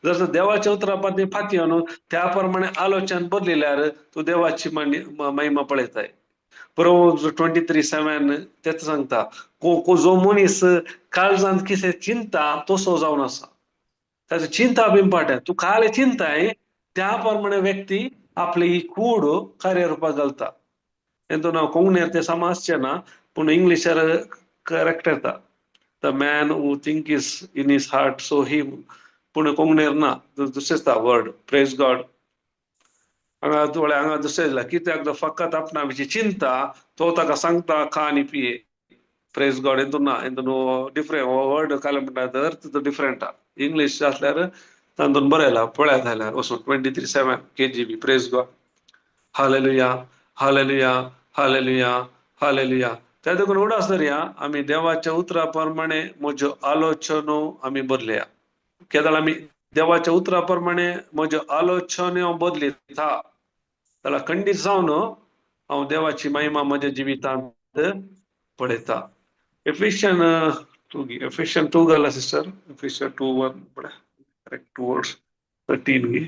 जर देवाच्या उतरा पाती फाती न्हू त्या प्रमाणे आलोचन बदलिल्यार तूं देवाची महिमा पळयताय. प्रोवर्ब्स 23:7 तेच सांगता जो मनीस काळजांत कितें चिंता तसो जावन आसा. ताची चिंता इम्पॉर्टंट. तूं खाले चिंताय त्या प्रमाणे व्यक्ती आपली ही कूड कार्यरुपाक घालता. हेतून हांव कोंकणीर तें समजचें ना, पूण इंग्लिशार करेक्ट येता the man who think is in his heart so he, पूण कोंकणीर ना, दुसरें वर्ड. प्रेज गॉड. हांगा थोडे हांगा दुसरें दिलां कित्याक तो फकत आपणा विशीं चिंता तो ताका सांगता खा आनी पिये. प्रेज गॉड. हितून ना, हितून डिफरंट वर्ड कालें म्हणटा अर्थ तो डिफरंट आहा. इंग्लीश आसल्यार तातूंत बरयला पळयात जाल्यार वचून 23:7 KJV. Praise God, hallelujah, hallelujah, hallelujah, hallelujah. त्या देखून उडास धरया आमी देवाच्या उतरा प्रमाणे म्हज्यो आलोचनो आमी बदलया. केदाळ आमी देवाच्या उतरा प्रमाणे म्हज्यो आलोचन्यो बदलिता जाल्यार खंडीत जावन हांव देवाची महिमा म्हज्या जिवितांत पळयता. एफिशियन 2 घाला सिस्टर, एफिशियन 2:1 पळय, करेक्ट 2:13 गी.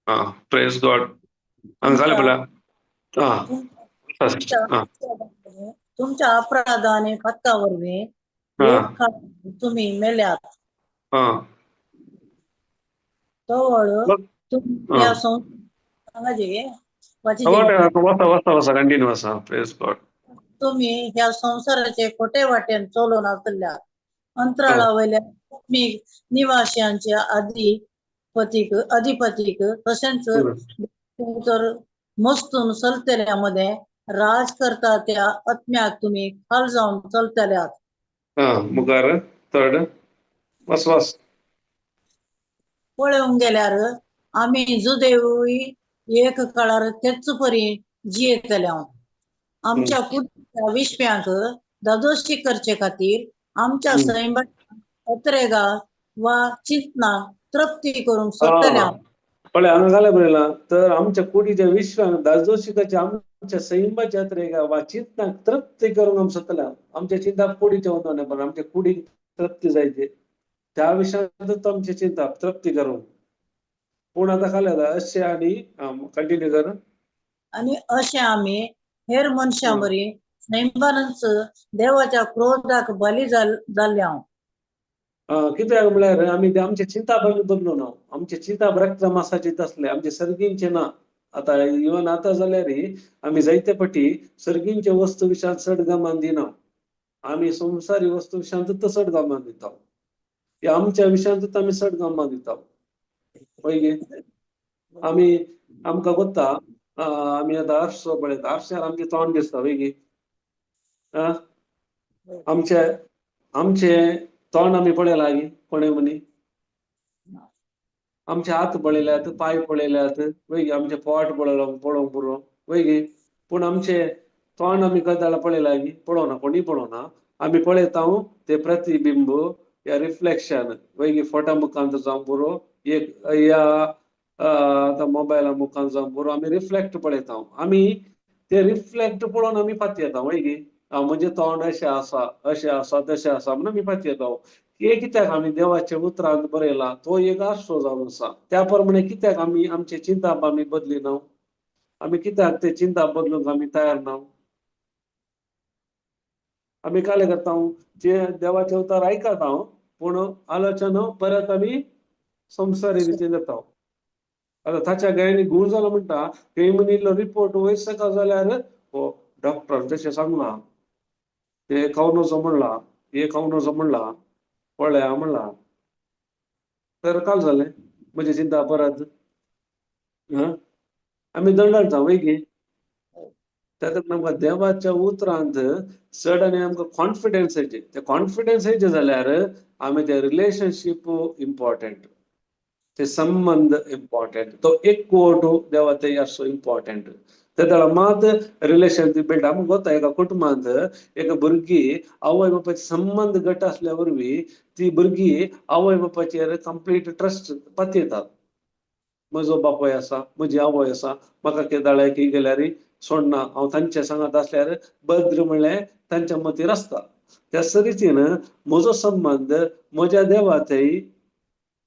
आं, प्रेज गॉड. हांगा पळया. तुमच्या अपराधाने पत्ता वरवीं तुम्ही मेल्यात, तवळ तुमच्या तुम्ही ह्या संवसाराचे खोटे वाटेन चलून आसल्या अंतराळा वयल्या निवासियांच्या अधिपतीक तशेंच तें तर मस्तून चलतल्या मदें राज करता त्या आत्म्याक तुमी खाल जावन चलतल्यात. हा, मुखार थर्ड वास वास. पळोवंक गेल्यार आमी जुदेवूय एक काळार तेच परी जियेतले. आमच्या कुडीच्या विश्व्यांक धादोशी करचे खातीर आमच्या सैमाच्या अत्रेगा वा चिंतना तृप्ती करूंक सोदतले. पळय हांगा घालें बरयलां, तर आमच्या कुडीच्या विश्वांक धादोशी करचे आमच्या सैमाच्या अत्रेगा वा चिंतनाक तृप्ती करूंक आमी सोदतले. आमच्या चिंताप कुडीच्या वचोन पण आमच्या कुडीक तृप्ती जायची त्या विशयांत आमचे चिंताप तृप्ती करूंक. पूण आतां खालें अशें आनी कंटिन्यू कर. आनी अशें आमी हेर मनशां बरी सैमानच देवाच्या क्रोधाक बली जाल्ले. कित्याक म्हळ्यार आमी आमचे चिंताप आमी बदलू ना. आमचे चिंताप रक्त मासाचे आसले, आमचे सर्गींचे ना. आतां इवन आतां जाल्यार आमी जायते पटी सर्गींचे वस्तू विशयांत चड गमान दिना, आमी संवसारी वस्तू विशयांत चड गमान दिता. ह्या आमच्या विशयांतूच आमी चड गमान दिता. पळय आमी आमकां गोत्ता, आमी आतां आरसो पळयता, आरश्यार आमचें तोंड दिसता. वय आमचे आमचे तोंड आमी पळयलां गी कोणे मनी? आमचे हात पळयल्यात, पांय पळयल्यात, वय आमचें पोट पळयलां, पळोवंक पुरो वय गे. पूण आमचें तोंड आमी कदाला पळयलां गी? पळोवना, कोणूय पळोवना. आमी पळयता ते प्रतिबिंब या रिफ्लेक्शन वय गे, फोटा मुखांत जावं पुरो, एक या आतां मोबायला मुखांत जावं पुरो, आमी रिफ्लेक्ट पळयता. आमी ते रिफ्लेक्ट पळोवन आमी पातयेता वय गे, म्हजें तोंड अशें आसा, अशें आसा, तशें आसा म्हणून आमी पातयेता. हे कित्याक आमी देवाच्या उतरान बरयला तो एक आरसो जावन आसा. त्या प्रमाणे कित्याक आमी आमचे चिंताप आमी बदलिना? आमी कित्याक ते चिंताप बदलूंक आमी तयार ना? आमी कालें करता, जे देवाचे उतर आयकता पूण आलोचना परत आमी संवसारी रितीन जाता. आतां ताच्या गायनी गूण जाला म्हणटा, थंय म्हणिल्लो रिपोर्ट वयर सकाळ जाल्यार हो डॉक्टर तशें सांगलां, ते खावन नजो म्हणलां, हे खावन नजो म्हणलां, पळया म्हणलां, तर काल जालें म्हजें चिंता परत आमी दंडाळटा वय गे. तातूंत आमकां देवाच्या उतरांत चड आनी आमकां कॉन्फिडन्स येयचे. ते कॉन्फिडन्स येयचे जाल्यार आमी ते रिलेशनशीप इम्पॉर्टंट, ते संबंद इम्पॉर्टंट, तो एकवट देवा ते आसो इम्पॉर्टंट. ते वेळार मात रिलेशन बिल्ड. आमकां गोता एका कुटुंबांत एका भुरगीं आवय बापायचे संबंद घट आसल्या वरवीं ती भुरगीं आवय बापायचेर कंप्लीट ट्रस्ट पातयेतात. म्हजो बापूय आसा, म्हजी आवय आसा, म्हाका केदाळे की गेल्यार सोडना, हांव तांचे सांगात आसल्यार बद्र म्हणलें तांच्या मतीर आसता. त्या रितीन म्हजो संबंद म्हज्या देवा थंय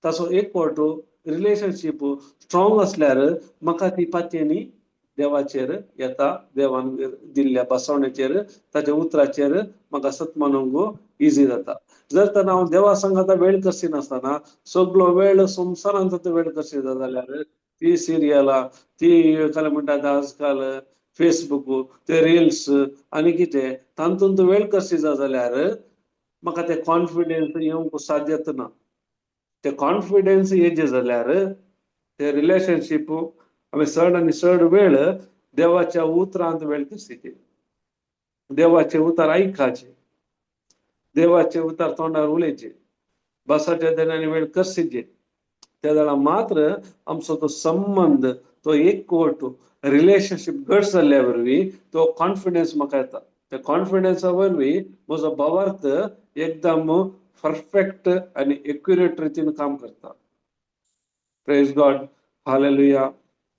ताचो एकवट रिलेशनशीप स्ट्रॉंग आसल्यार म्हाका ती पातयेनी देवाचेर येता, देवान दिल्ल्या बसवणेचेर ताच्या उतराचेर म्हाका सत मानूंक इजी जाता. जर तर हांव देवा सांगाता वेळ कसिनासतना सगलो वेळ संवसारांत वेळ कसिना जाल्यार ती सिरियलां, ती काय म्हणटात आजकाल फेसबूक, ते रिल्स आनी कितें तातूंत वेळ कसिना जाल्यार म्हाका ते कॉन्फिडन्स येवंक साध्यत ना. ते कॉन्फिडन्स येयचे जाल्यार ते रिलेशनशीप आमी चड आनी चड वेळ देवाच्या उतरांत वेळ कसिचे, देवाचे उतर आयकाचे, देवाचे उतर तोंडार उलयचे, बसाच्या देण्यानी वेळ कसिचे. त्या वेळार मात्र आमचो तो संबंद, तो एकवट रिलेशनशीप घट जाल्ल्या वरवीं तो कॉन्फिडन्स म्हाका येता. त्या कॉन्फिडन्सा वरवीं म्हजो भावार्थ एकदम परफेक्ट आनी एक्युरेट रितीन काम करता. Praise God, hallelujah,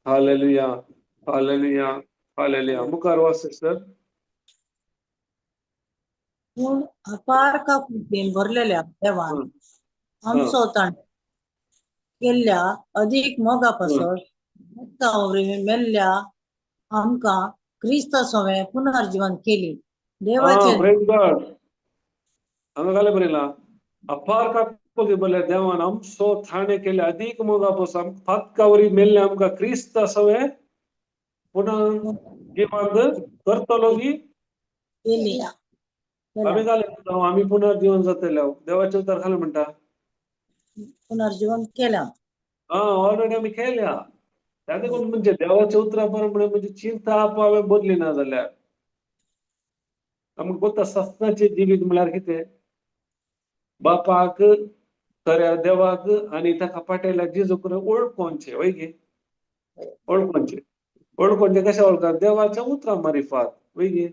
hallelujah, hallelujah, hallelujah. मुखार वाच सिस्टर. पूण अपार काकुळटेन भरलेल्या देवान आमचो ताणें केल्ल्या अदीक मोगा पासत वरवीं मेल्ल्या आमकां क्रिस्ता सवें पुनर्जीवन केली. देवाचे प्रेज गॉड. हांगा घालें बरयलां, अपार काकुळटी भरल्या देवान आमचो थाणे केले अदीक मोगा पासून पातका वरी मेल्ले आमकां क्रिस्ता सवें पुनर्जिवंत करतलो की केली. आमी घालें, आमी पुनर्जीवन जातले. देवाचे उतर खालें म्हणटा पुनर्जीवन केल्या. हा, ऑलरेडी आमी केल्या. त्या देखून म्हणजे देवाच्या उतरा प्रमाणे म्हणजे चिंता हांवें बदली ना जाल्यार आमकां गोता सस्नाचें जिवीत म्हळ्यार कितें? बापाक खऱ्या देवाक आनी ताका पाटयल्या जेजू करून वळखोवचें, वय गे? वळखोवचें. वळखोवचें कशें वळखता? देवाच्या उतरां मारिफात, वय गे?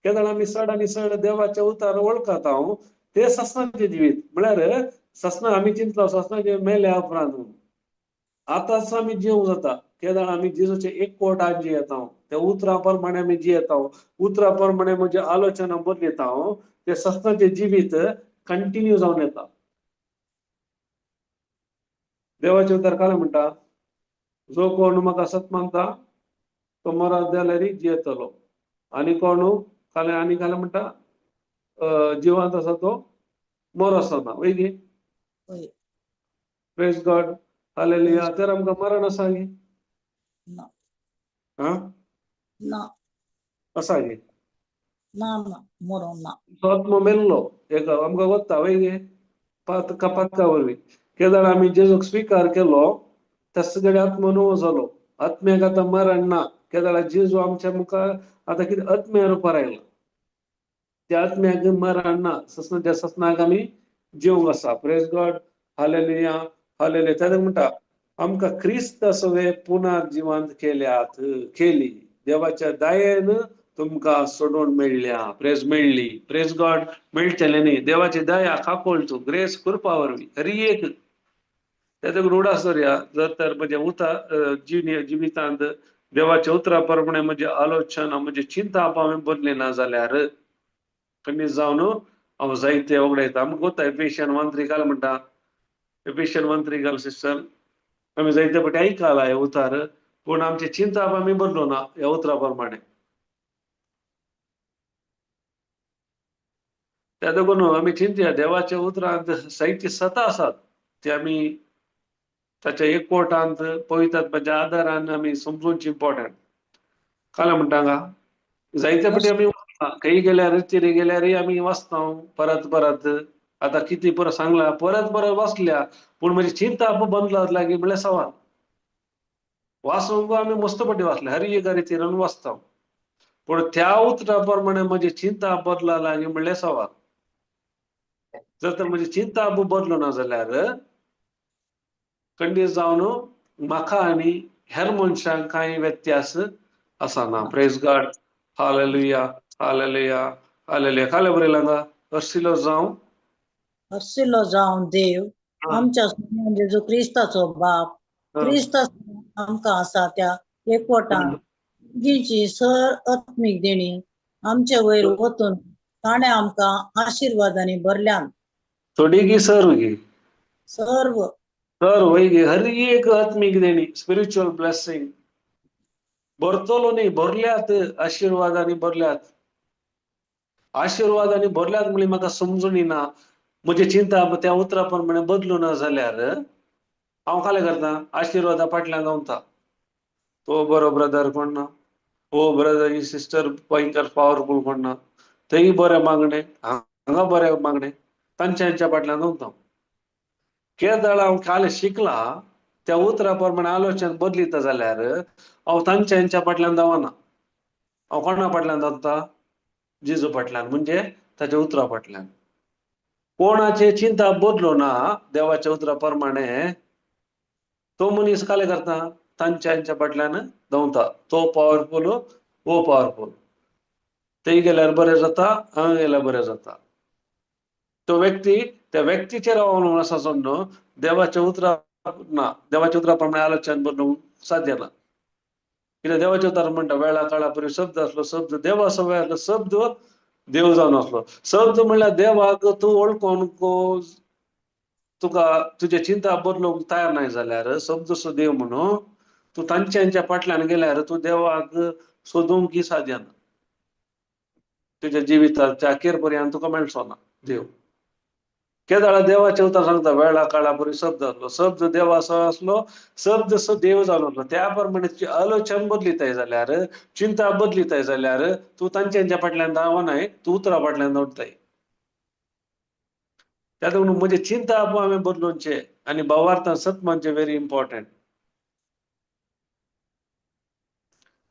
केदळ आमी चड आनी चड देवाच्या उतरां वळखता हांव ते सस्नाचें जिवीत म्हळ्यार सस्ना आमी चिंतलो सस्नाचे मेल्या उपरांत आतांच आमी जिवंक जाता. केदळ आमी जेजूचे एकवटान जियेता, त्या उतरां प्रमाणे आमी जियेता, उतरां प्रमाणे म्हणजे आलोचना बदलता, ते सस्नाचें जिवीत कंटिन्यू जावन येता. देवाचें उतर काय म्हणटा? जो कोण म्हाका सत मानता तो मरत जाल्यार जियेतलो, आनी कोण काले आनी काले म्हणटा जिवांत आसा तो मरोसो ना, वय गे? Praise God, hallelujah. तर आमकां मरण आसा गे? ना. हा, ना. आसा गे? ना ना, मरोंक ना. तो आत्मो मेल्लो एक आमकां वता, वय गे? पातका वरवीं केदळ आमी जेजूक स्विकार केलो तस कडेन आत्मो नवो जालो. आत्म्याक आतां मरण ना. केदळा जेजू आमच्या मुखार आतां कितें आत्म्या रुपार आयला, त्या आत्म्याक मरण ना. सस्ना त्या सस्नाक आमी जिवंक आसा. Praise God, hallelujah, hallelujah. तेन्ना म्हणटा आमकां क्रिस्त सगळे पुनर्जिवंत केल्यात, केली देवाच्या दयेन तुमकां सोडून मेळ्ळ्या, प्रेज मेळ्ळी, प्रेज गॉड. मेळचेलें न्ही, देवाची दया काकोळचो ग्रेस कृपा वरवीं हरी एक. तेका रुडास दवरया. जर तर म्हणजे उता जिवितांत देवाच्या उतरा प्रमाणे म्हणजे आलोचना म्हणजे चिंता हांवें बदली ना जाल्यार कमी जावन हांव जायते वगडायता. आमकां गोता एफिशियन 1:3 काल म्हणटा, एफिशियन 1:3 काल सिस्टर आमी जायते फावटी आयकला हे उतार, पूण आमची चिंता आमी बदलो ना ह्या उतरा प्रमाणे. त्या देखून आमी चिंतया देवाच्या उतरांत साहित्य सता आसात ते आमी ताच्या एकवटांत पवित्र आत्म्याच्या आदारान आमी समजूनची इम्पॉर्टंट. काल म्हणटा हांगा जायते फावटी आमी खंय गेल्यार चिरे गेल्यारय आमी वाचता परत परत. आतां कितें परत सांगला परत परत वाचल्या, पूण म्हजी चिंता बंद लागली म्हळ्यार सवाल. वाचूंक आमी मस्त फावटी वाचले, हर एक रितीन वाचता, पूण त्या उतरा प्रमाणे म्हजी चिंता बदला लागली म्हणल्यार सवाल. जर तर म्हजी चिंता बदलो ना जाल्यार खंडीत जावन म्हाका आनी हेर मनशांक कांय व्यत्यास आसना. Praise God, hallelujah, hallelujah, hallelujah. काले बरयलां हांगा हर्शिलो जावं, हर्शिलो जावं देव आमच्या स्वामी जेजू क्रिस्ताचो बाप, क्रिस्त आमकां आसा त्या एकवटान जिची सर आत्मीक देणी आमचे वयर वतून ताणें आमकां आशिर्वादांनी भरल्यान. थोडी गी सर्व गी सर्व तर वय गे, हर एक आत्मीक देणी स्पिरिच्युअल ब्लेसिंग भरतलो न्ही, भरल्यात आशिर्वादांनी भरल्यात, आशिर्वादांनी भरल्यात म्हणली म्हाका समजून ना. म्हजी चिंता त्या उतरा प्रमाणे बदलू ना जाल्यार हांव कालें करता आशिर्वादा फाटल्यान धांवता. तो बरो ब्रदर कोण ना, हो ब्रदर ही सिस्टर भयंकर पावरफूल कोण ना, थंय बरें मागणें हांगा बरें मागणें, तांच्या फाटल्यान धांवता. केदळ हांव काल शिकला त्या उतरा प्रमाणे आलोचन बदलिता जाल्यार हांव तांच्या फाटल्यान धांवना. हांव कोणा फाटल्यान धांवता? जेजू फाटल्यान, म्हणजे ताच्या उतरा फाटल्यान. कोणाचे चिंता बदलो ना देवाच्या उतरा प्रमाणे तो मनीस कालें करता तांच्या फाटल्यान धांवता. तो पावरफूल हो पावरफूल, थंय गेल्यार बरें जाता, हांगा गेल्यार बरें जाता. तो व्यक्ती त्या व्यक्तीचेर अवलंबून आसा सोडून देवाच्या उतरा ना, देवाच्या उतरा प्रमाणे आलोचन बदलूंक साध्य ना. कित्याक देवाच्या उतरान म्हणटा वेळा काळा परी शब्द आसलो, शब्द देवा सवय आसलो, शब्द देव जावन आसलो. शब्द म्हणल्यार देवाक तूं वळखून तुका तुजे चिंता बदलूंक तयार नाय जाल्यार शब्द सो देव म्हणून तूं तांच्या फाटल्यान गेल्यार तूं देवाक सोदूंक साध्य ना. तुज्या जिविताच्या अखेर पर्यंत तुका मेळचो ना देव. केदळा देवाचें उतर सांगता वेळा काळा परी शब्द आसलो, शब्द देवाचो आसलो, शब्द सो देव जावन आसलो. त्या प्रमाणे तुजी आलोचन बदलिताय जाल्यार, चिंता बदलिताय जाल्यार तूं तांच्या फाटल्यान धांवनाय, तूं उतरा फाटल्यान धांवताय. त्या देखून म्हजी चिंता हांवें बदलुचे आनी भावार्थान सत मानचें व्हेरी इम्पॉर्टंट.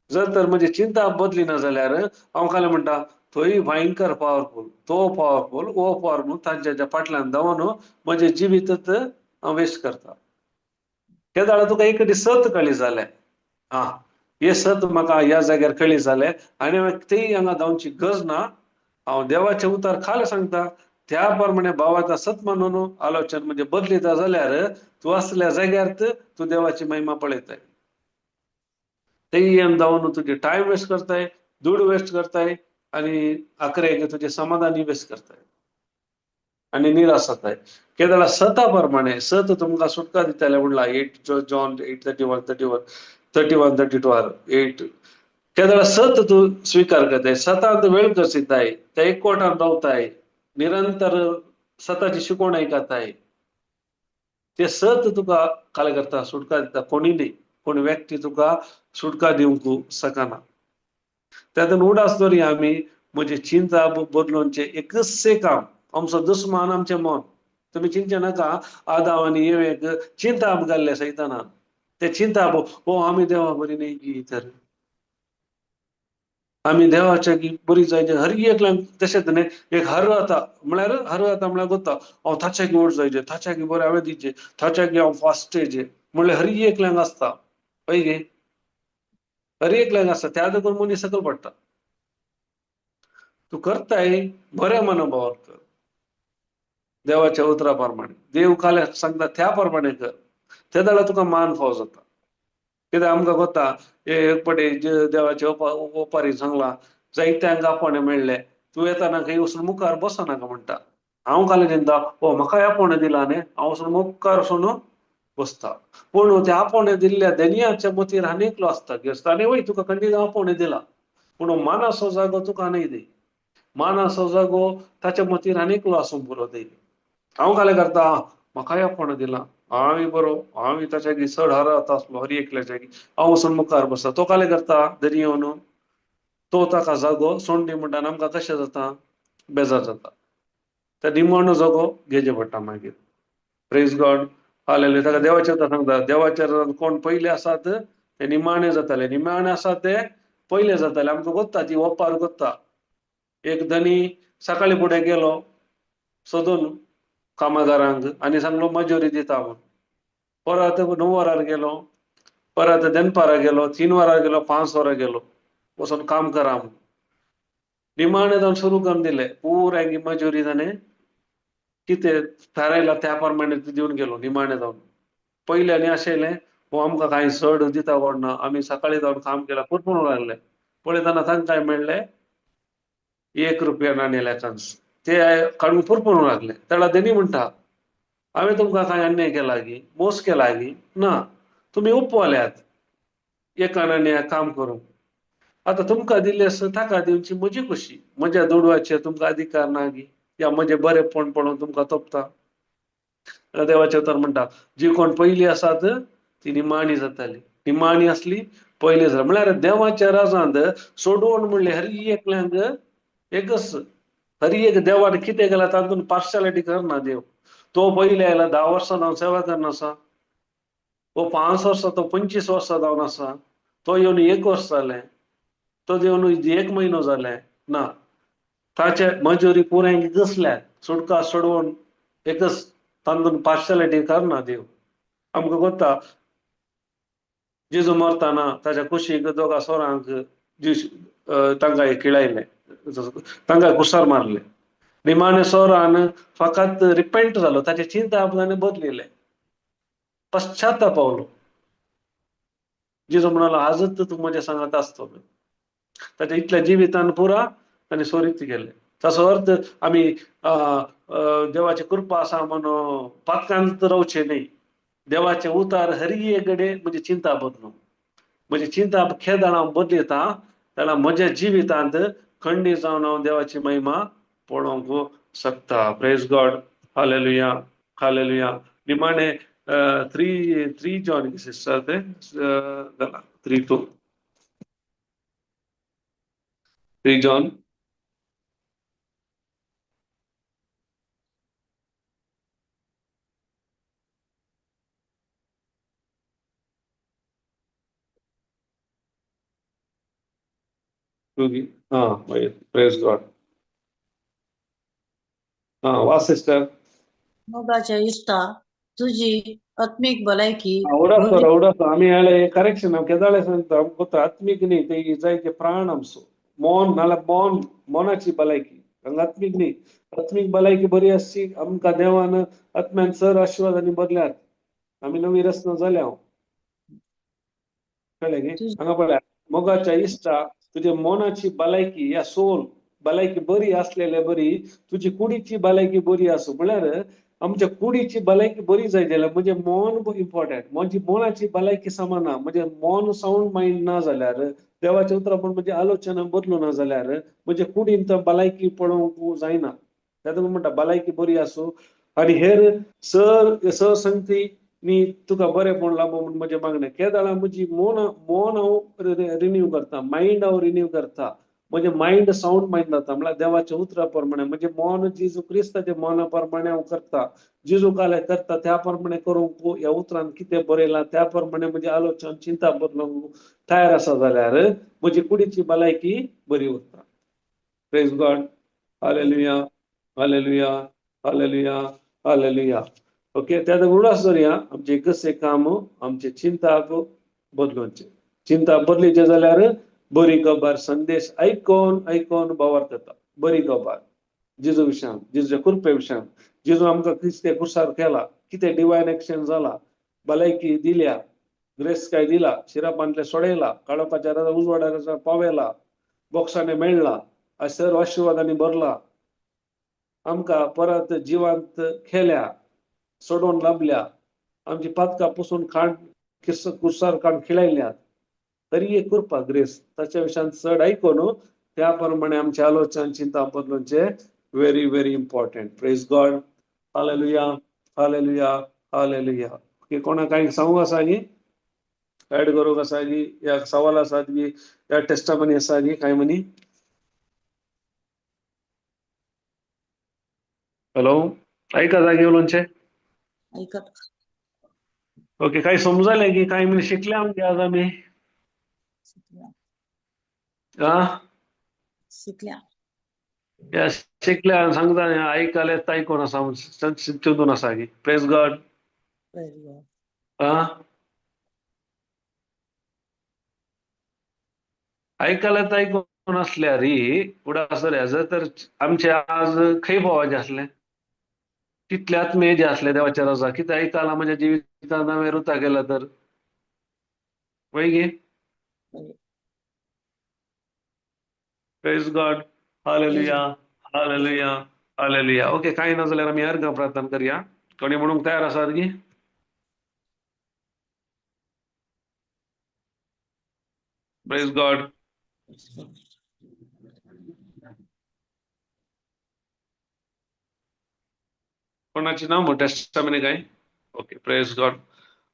जर तर म्हणजे चिंता बदली ना जाल्यार हांव काल म्हणटा थंय भयंकर पावरफूल, तो पावरफूल, ओ पावरफूल, तांच्या फाटल्यान धांवन म्हजें जिवीतच हांव वेस्ट करता. केदाळा तुका एक कडेन सत कळी जालें, आं हे सत म्हाका ह्या जाग्यार कळी जालें आनी तेय हांगा धांवची गरज ना, हांव देवाचें उतर खाल सांगता त्या प्रमाणे भावाचा सत मानून आलोचन म्हणजे बदलिता जाल्यार तूं आसल्या जाग्यार तूं देवाची महिमा पळयताय. तेय धांवन तुजे टायम वेस्ट करताय, दुड वेस्ट करताय आनी आखरेक तुजें समाधानी वेस्ट करताय आनी निराश जाताय. केदळा सता प्रमाणे सत तुमकां सुटका दितले म्हणला 8 John 8:31 31 31 32 8. केदळा सत तूं स्विकार करताय, सतांत वेळ करसिताय, त्या एकवटान रावताय, निरंतर सताची शिकवण आयकताय, ते सत तुका काल करता सुटका दिता. कोणी न्ही, कोण व्यक्ती तुका सुटका दिवंक शकना. त्यातून उडास दवरी आमी म्हजे चिंता बदलूनचें एकच काम, आमचो दुस्मान आमचें मन. तुमी चिंतचे नाका आदाव आनी एवेक चिंता घाल्ले सैतानान, ते चिंता ओ आमी देवा बरी न्ही गी, तर आमी देवाच्या बरी जायचे. हर एकल्यांक तशेंच न्ही, एक हर जाता म्हळ्यार हर जाता म्हळ्यार गोता हांव ताच्यागी व्हड जायचे, ताच्यागी बरें हांवें दिवचें, ताच्यागी हांव फास्ट येयचें म्हणल्यार हर एकल्यांक आसता. हय गे, हर एकल्यांक आसता. त्या देखून मनीस सकयल पडटा. तूं करताय बऱ्या मनोभावान कर, देवाच्या उतरा प्रमाणे, देव काल सांगता त्या प्रमाणे कर, ते जाल्यार तुका मान फाव जाता. कित्याक आमकां कोता एक पटे देवाचे ओपारी सांगला जायत्यांक आपोवणें मेळ्ळें, तूं येताना खंय वचून मुखार बसनाका म्हणटा. हांव काल चिंता ओ म्हाका आपोवणें दिलां न्ही, हांव वचून मुखार वचून बसता. पूण ते आपोवणें दिल्ल्या धनयाच्या मतीर आनी एकलो आसता गेस्त आनी वय तुका खंडीत आपोवणें दिलां, पूण मानाचो जागो तुका न्ही दी, मानाचो जागो ताच्या मतीर आनी एकलो आसूंक पुरो दी. हांव काल करता म्हाकाय आपोवणें दिलां, हांवूय बरो, हांवूय ताच्या चड हर आसलो हर एकल्याच्या, हांव वचून मुखार बसता. तो काले करता धनी येवन तो ताका जागो सोंडी म्हणटा आमकां कशें जाता, बेजार जाता. त्या निमाणो जागो घेवचें पडटा मागीर. Praise God, hallelujah. ताका देवाचेर सांगता, देवाचेर कोण पयले आसात ते निमाणे जाताले, निमाणे आसात ते पयले जाताले. आमकां कोत्ता ती ओपार कोत्ता. एक धनी सकाळी फुडें गेलो सोदून कामगारांक आनी सांगलो मजुरी दिता म्हूण. परत 9 वरार गेलो, परत दनपारा गेलो, 3 वरार गेलो, 5 वरां गेलो, वचून काम करा म्हूण. निमाणे जावन सुरू करून दिले पुराय मजुरी ताणें कितें थारायला त्या प्रमाणे दिवन गेलो. निमाणे जावन पयले आनी आशिल्लें हो आमकां कांय चड दिता कोण ना, आमी सकाळी जावन काम केलां पुरपूर लागले. पळयतना तांकां मेळ्ळें 1 रुपया नाणी लेखांच, ते काडून पुरपूर लागले. तेणा देनी म्हणटा हांवें तुमकां कांय अन्याय केला गी, मोस केला गी ना, तुमी उपवाल्यात एका नाण्या काम करूंक. आतां तुमकां दिल्ले आसा ताका दिवची म्हजी खुशी, म्हज्या दुडवाचेर तुमकां अधिकार ना गी, या म्हजें बरेंपण पळोवन तुमकां तोपता. देवाचें उतर म्हणटा जी कोण पयली आसात ती निमाणी जाताली, निमाणी आसली पयली जाली. म्हळ्यार देवाच्या राजांत सोडवण म्हणलें हर एकल्यांक एकच, हर एक देवान कितें केलां तातूंत पार्शालिटी करना देव. तो पयले आयला 10 वर्सां जावन सेवा करना आसा, तो 5 वर्सां, तो 25 वर्सां जावन आसा, तो येवन 1 वर्स जालें, तो येवन 1 म्हयनो जालें ना, ताचे मजुरी पुराय घसल्या. सुटका सोडवून एकच, तातूंत पार्शालिटी करना देव. आमकां कोत्ता जेजू मरतना ताच्या कुशीक दोगा सोरांक तांकां किळायलें, तांकां कुसार मारले. निमाणे सोरान फकत रिपेंट जालो, ताचे चिंता आपणाने बदलिले, पश्चाताप पावलो. जेजू म्हणालो आजच तूं म्हज्या सांगात आसतो. ताच्या इतल्या जिवितान पुरा ताणें सोरीत केलें. ताचो अर्थ आमी देवाची कृपा आसा म्हणून पातकांत रावचें न्ही. देवाचें उतार हर कडेन म्हजी चिंता बदलूं, म्हजी चिंता खेदां हांव बदलिता जाल्यार म्हज्या जिवितांत खंडीत जावन हांव देवाची महिमा पळोवंक शकता. प्रेज गॉड, हालेलुया, हालेलुया. निमाणे 3 जॉन सिस्टर ते 3:2 3 जॉन हा प्रेज गॉड. हा वा सिस्टर. मोगाच्या इश्टा तुजी आत्मीक भलायकी उडास उडास आमी आले करेक्शन केदाळे सांगता आमकां आत्मीक न्ही ते जायते प्राण आमचो मोन नाल्यार मोन मोनाची भलायकी हांगा आत्मीक न्ही. आत्मीक भलायकी बरी आसची आमकां देवान आत्म्यान सर आशिर्वादांनी बदल्यात, आमी नवी रचना जाल्या. कळ्ळें न्ही? हांगा पळय मोगाच्या इश्टा तुजे मनाची भलायकी या सोल भलायकी बरी आसलेले बरी तुजी कुडीची भलायकी बरी आसूं. म्हळ्यार आमच्या कुडीची भलायकी बरी जाय जाल्यार म्हणजे मन इम्पॉर्टंट. म्हणजे मनाची भलायकी समान ना, म्हणजे मन सावंड मायंड ना जाल्यार देवाच्या उतरां पूण म्हणजे आलोचना बदलू ना जाल्यार म्हणजे कुडीन तर भलायकी पळोवंक जायना. तेन्ना म्हणटा भलायकी बरी आसूं आनी हेर सर संगती नी तुका बरेंपण लाबो म्हूण म्हजें मागणें. केदाळा म्हजी मन मन हांव रिन्यू करता, मायंड हांव रिन्यू करता, म्हणजे मायंड सावंड मायंड जाता. म्हळ्यार देवाच्या उतरा प्रमाणे म्हणजे मन जेजू क्रिस्ताच्या मना प्रमाणे हांव करता, जेजू काले करता त्या प्रमाणे करूंक ह्या उतरान कितें बरयलां त्या प्रमाणे म्हजें आलोचन चिंता बदलूंक तयार आसा जाल्यार म्हजी कुडीची भलायकी बरी उरता. Praise God. Hallelujah hallelujah hallelujah hallelujah. Okay, त्या उडास धरया आमचे कशें काम आमचे चिंताक बदलुचे. चिंता बदलीचे जाल्यार बरी खबर संदेश आयकोन आयकोन भावार्थ येता. बरी खबर जेजू विशयान, जेजूच्या कृपे विशयान, जेजू आमकां क्रिस्ते कुसार केला, कितें डिवायन एक्शन जाला, भलायकी दिल्या, ग्रेस काय दिला, शिरापांतले सोडयला, काळोखाच्या राजा उजवाडा पावयला, बॉक्सांनी मेळ्ळा, सर्व आशिर्वादांनी भरला, आमकां परत जिवांत केल्या, सोडोवन लाबल्या, आमची पातकां पुसून खाण कुसार काण खिळयल्यात. तरी एक कृपा ग्रेस ताच्या विशयान चड आयकून त्या प्रमाणे आमचे आलोचन चिंता बदलूचे very very important. Praise God. Hallelujah hallelujah hallelujah. Okay, कोणा कांय सांगूंक आसा गी, ऍड करूंक आसा गी, या सवाल आसात गी, या टेस्टामनी आसा गी काय म्हणी? हॅलो, आयका जागे उलोवचें? ऐकत. ओके, काय समजलें की काय म्हणी शिकले आमगे आज आमी? शिकल्या. शिकल्या सांगता आयकले आयकोन आसा चिंतून आसा की. Praise God. आयकले आयकोन आसल्यार उडास जर तर आमचे आज खंय पावाचे आसले, कितले आत्मीय जे आसले देवाच्या रजा, कितें आयकला म्हज्या जिवितांत हांवें रुता केला तर वय गे? Praise God. Hallelujah hallelujah hallelujah. Okay, कांय ना जाल्यार आमी अर्घ प्रार्थना करया. कोणी म्हणूंक तयार आसात गी? Praise God. कोणाची नाव टेस्टामेनी काय? Okay, praise God.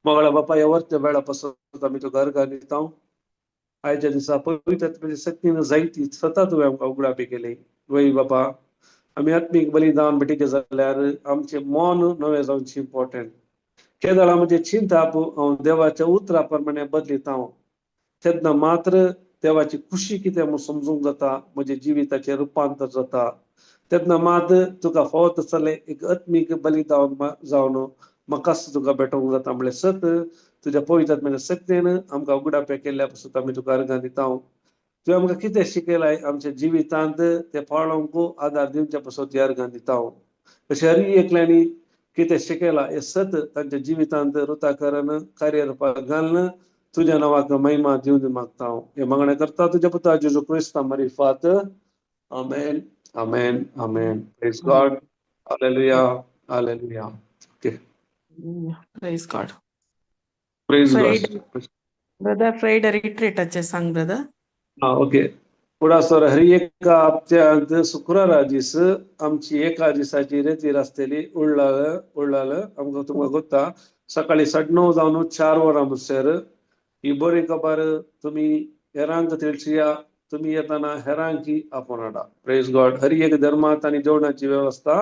मोगळा बापा, ह्या वरच्या वेळा पासून आमी तुका अर्घ दिता. आयच्या दिसा पवित्र आत्म्याच्या शक्तीन जायती स्वता तुवें आमकां उगडापी केली. वय बापा, आमी आत्मीक बलिदान भेटीचें जाल्यार आमचें मन नवें जावचें इम्पॉर्टंट. केदळा म्हजें चिंताप हांव देवाच्या उतरा प्रमाणे बदलिता हांव तेन्ना मात्र देवाची खुशी कितें म्हूण समजूंक जाता, म्हज्या जिविताचें रुपांतर जाता. तेन्ना मात तुका फावो तसलें एक आत्मीक बलिदान जावन म्हाकाच तुका भेटोवंक जाता. म्हणल्यार सत तुज्या पवित्र आत्म्याच्या शक्तीन आमकां उगडापे केल्ल्या पासून आमी तुका अर्घां दिता. तुवें आमकां कितें शिकयलां आमच्या जिवितांत तें पाळोवंक आदार दिवच्या पासून ती अर्घां दिता. तशें हर एकल्यांनी कितें शिकयलां हें सत तांच्या जिवितांत रुता करून कार्य रुपाक घालून तुज्या नांवाक महिमा दिवन मागता. हांव हें मागणें करता तुज्या पुता जेजू क्रिस्ता मारिफात. आमेन आमेन आमेन. Praise God. Hallelujah hallelujah. Okay, praise God. Praise God. Brother, Friday रिट्रीटाचें सांग ब्रदर. हा ओके. फुडासर हर एका हप्त्यांत शुक्रारा दीस आमची एका दिसाची रेतीर आसतली. उडलाल उडलाल आमकां तुमकां गोत्ता सकाळी 9:30 जावन 4 वरां म्हणसर ही बरी खबर तुमी हेरांक तेळशिया, तुमी येताना हेरांकी आपोवन हाडा. Praise God. हर एक धर्मांत आनी जेवणाची वेवस्था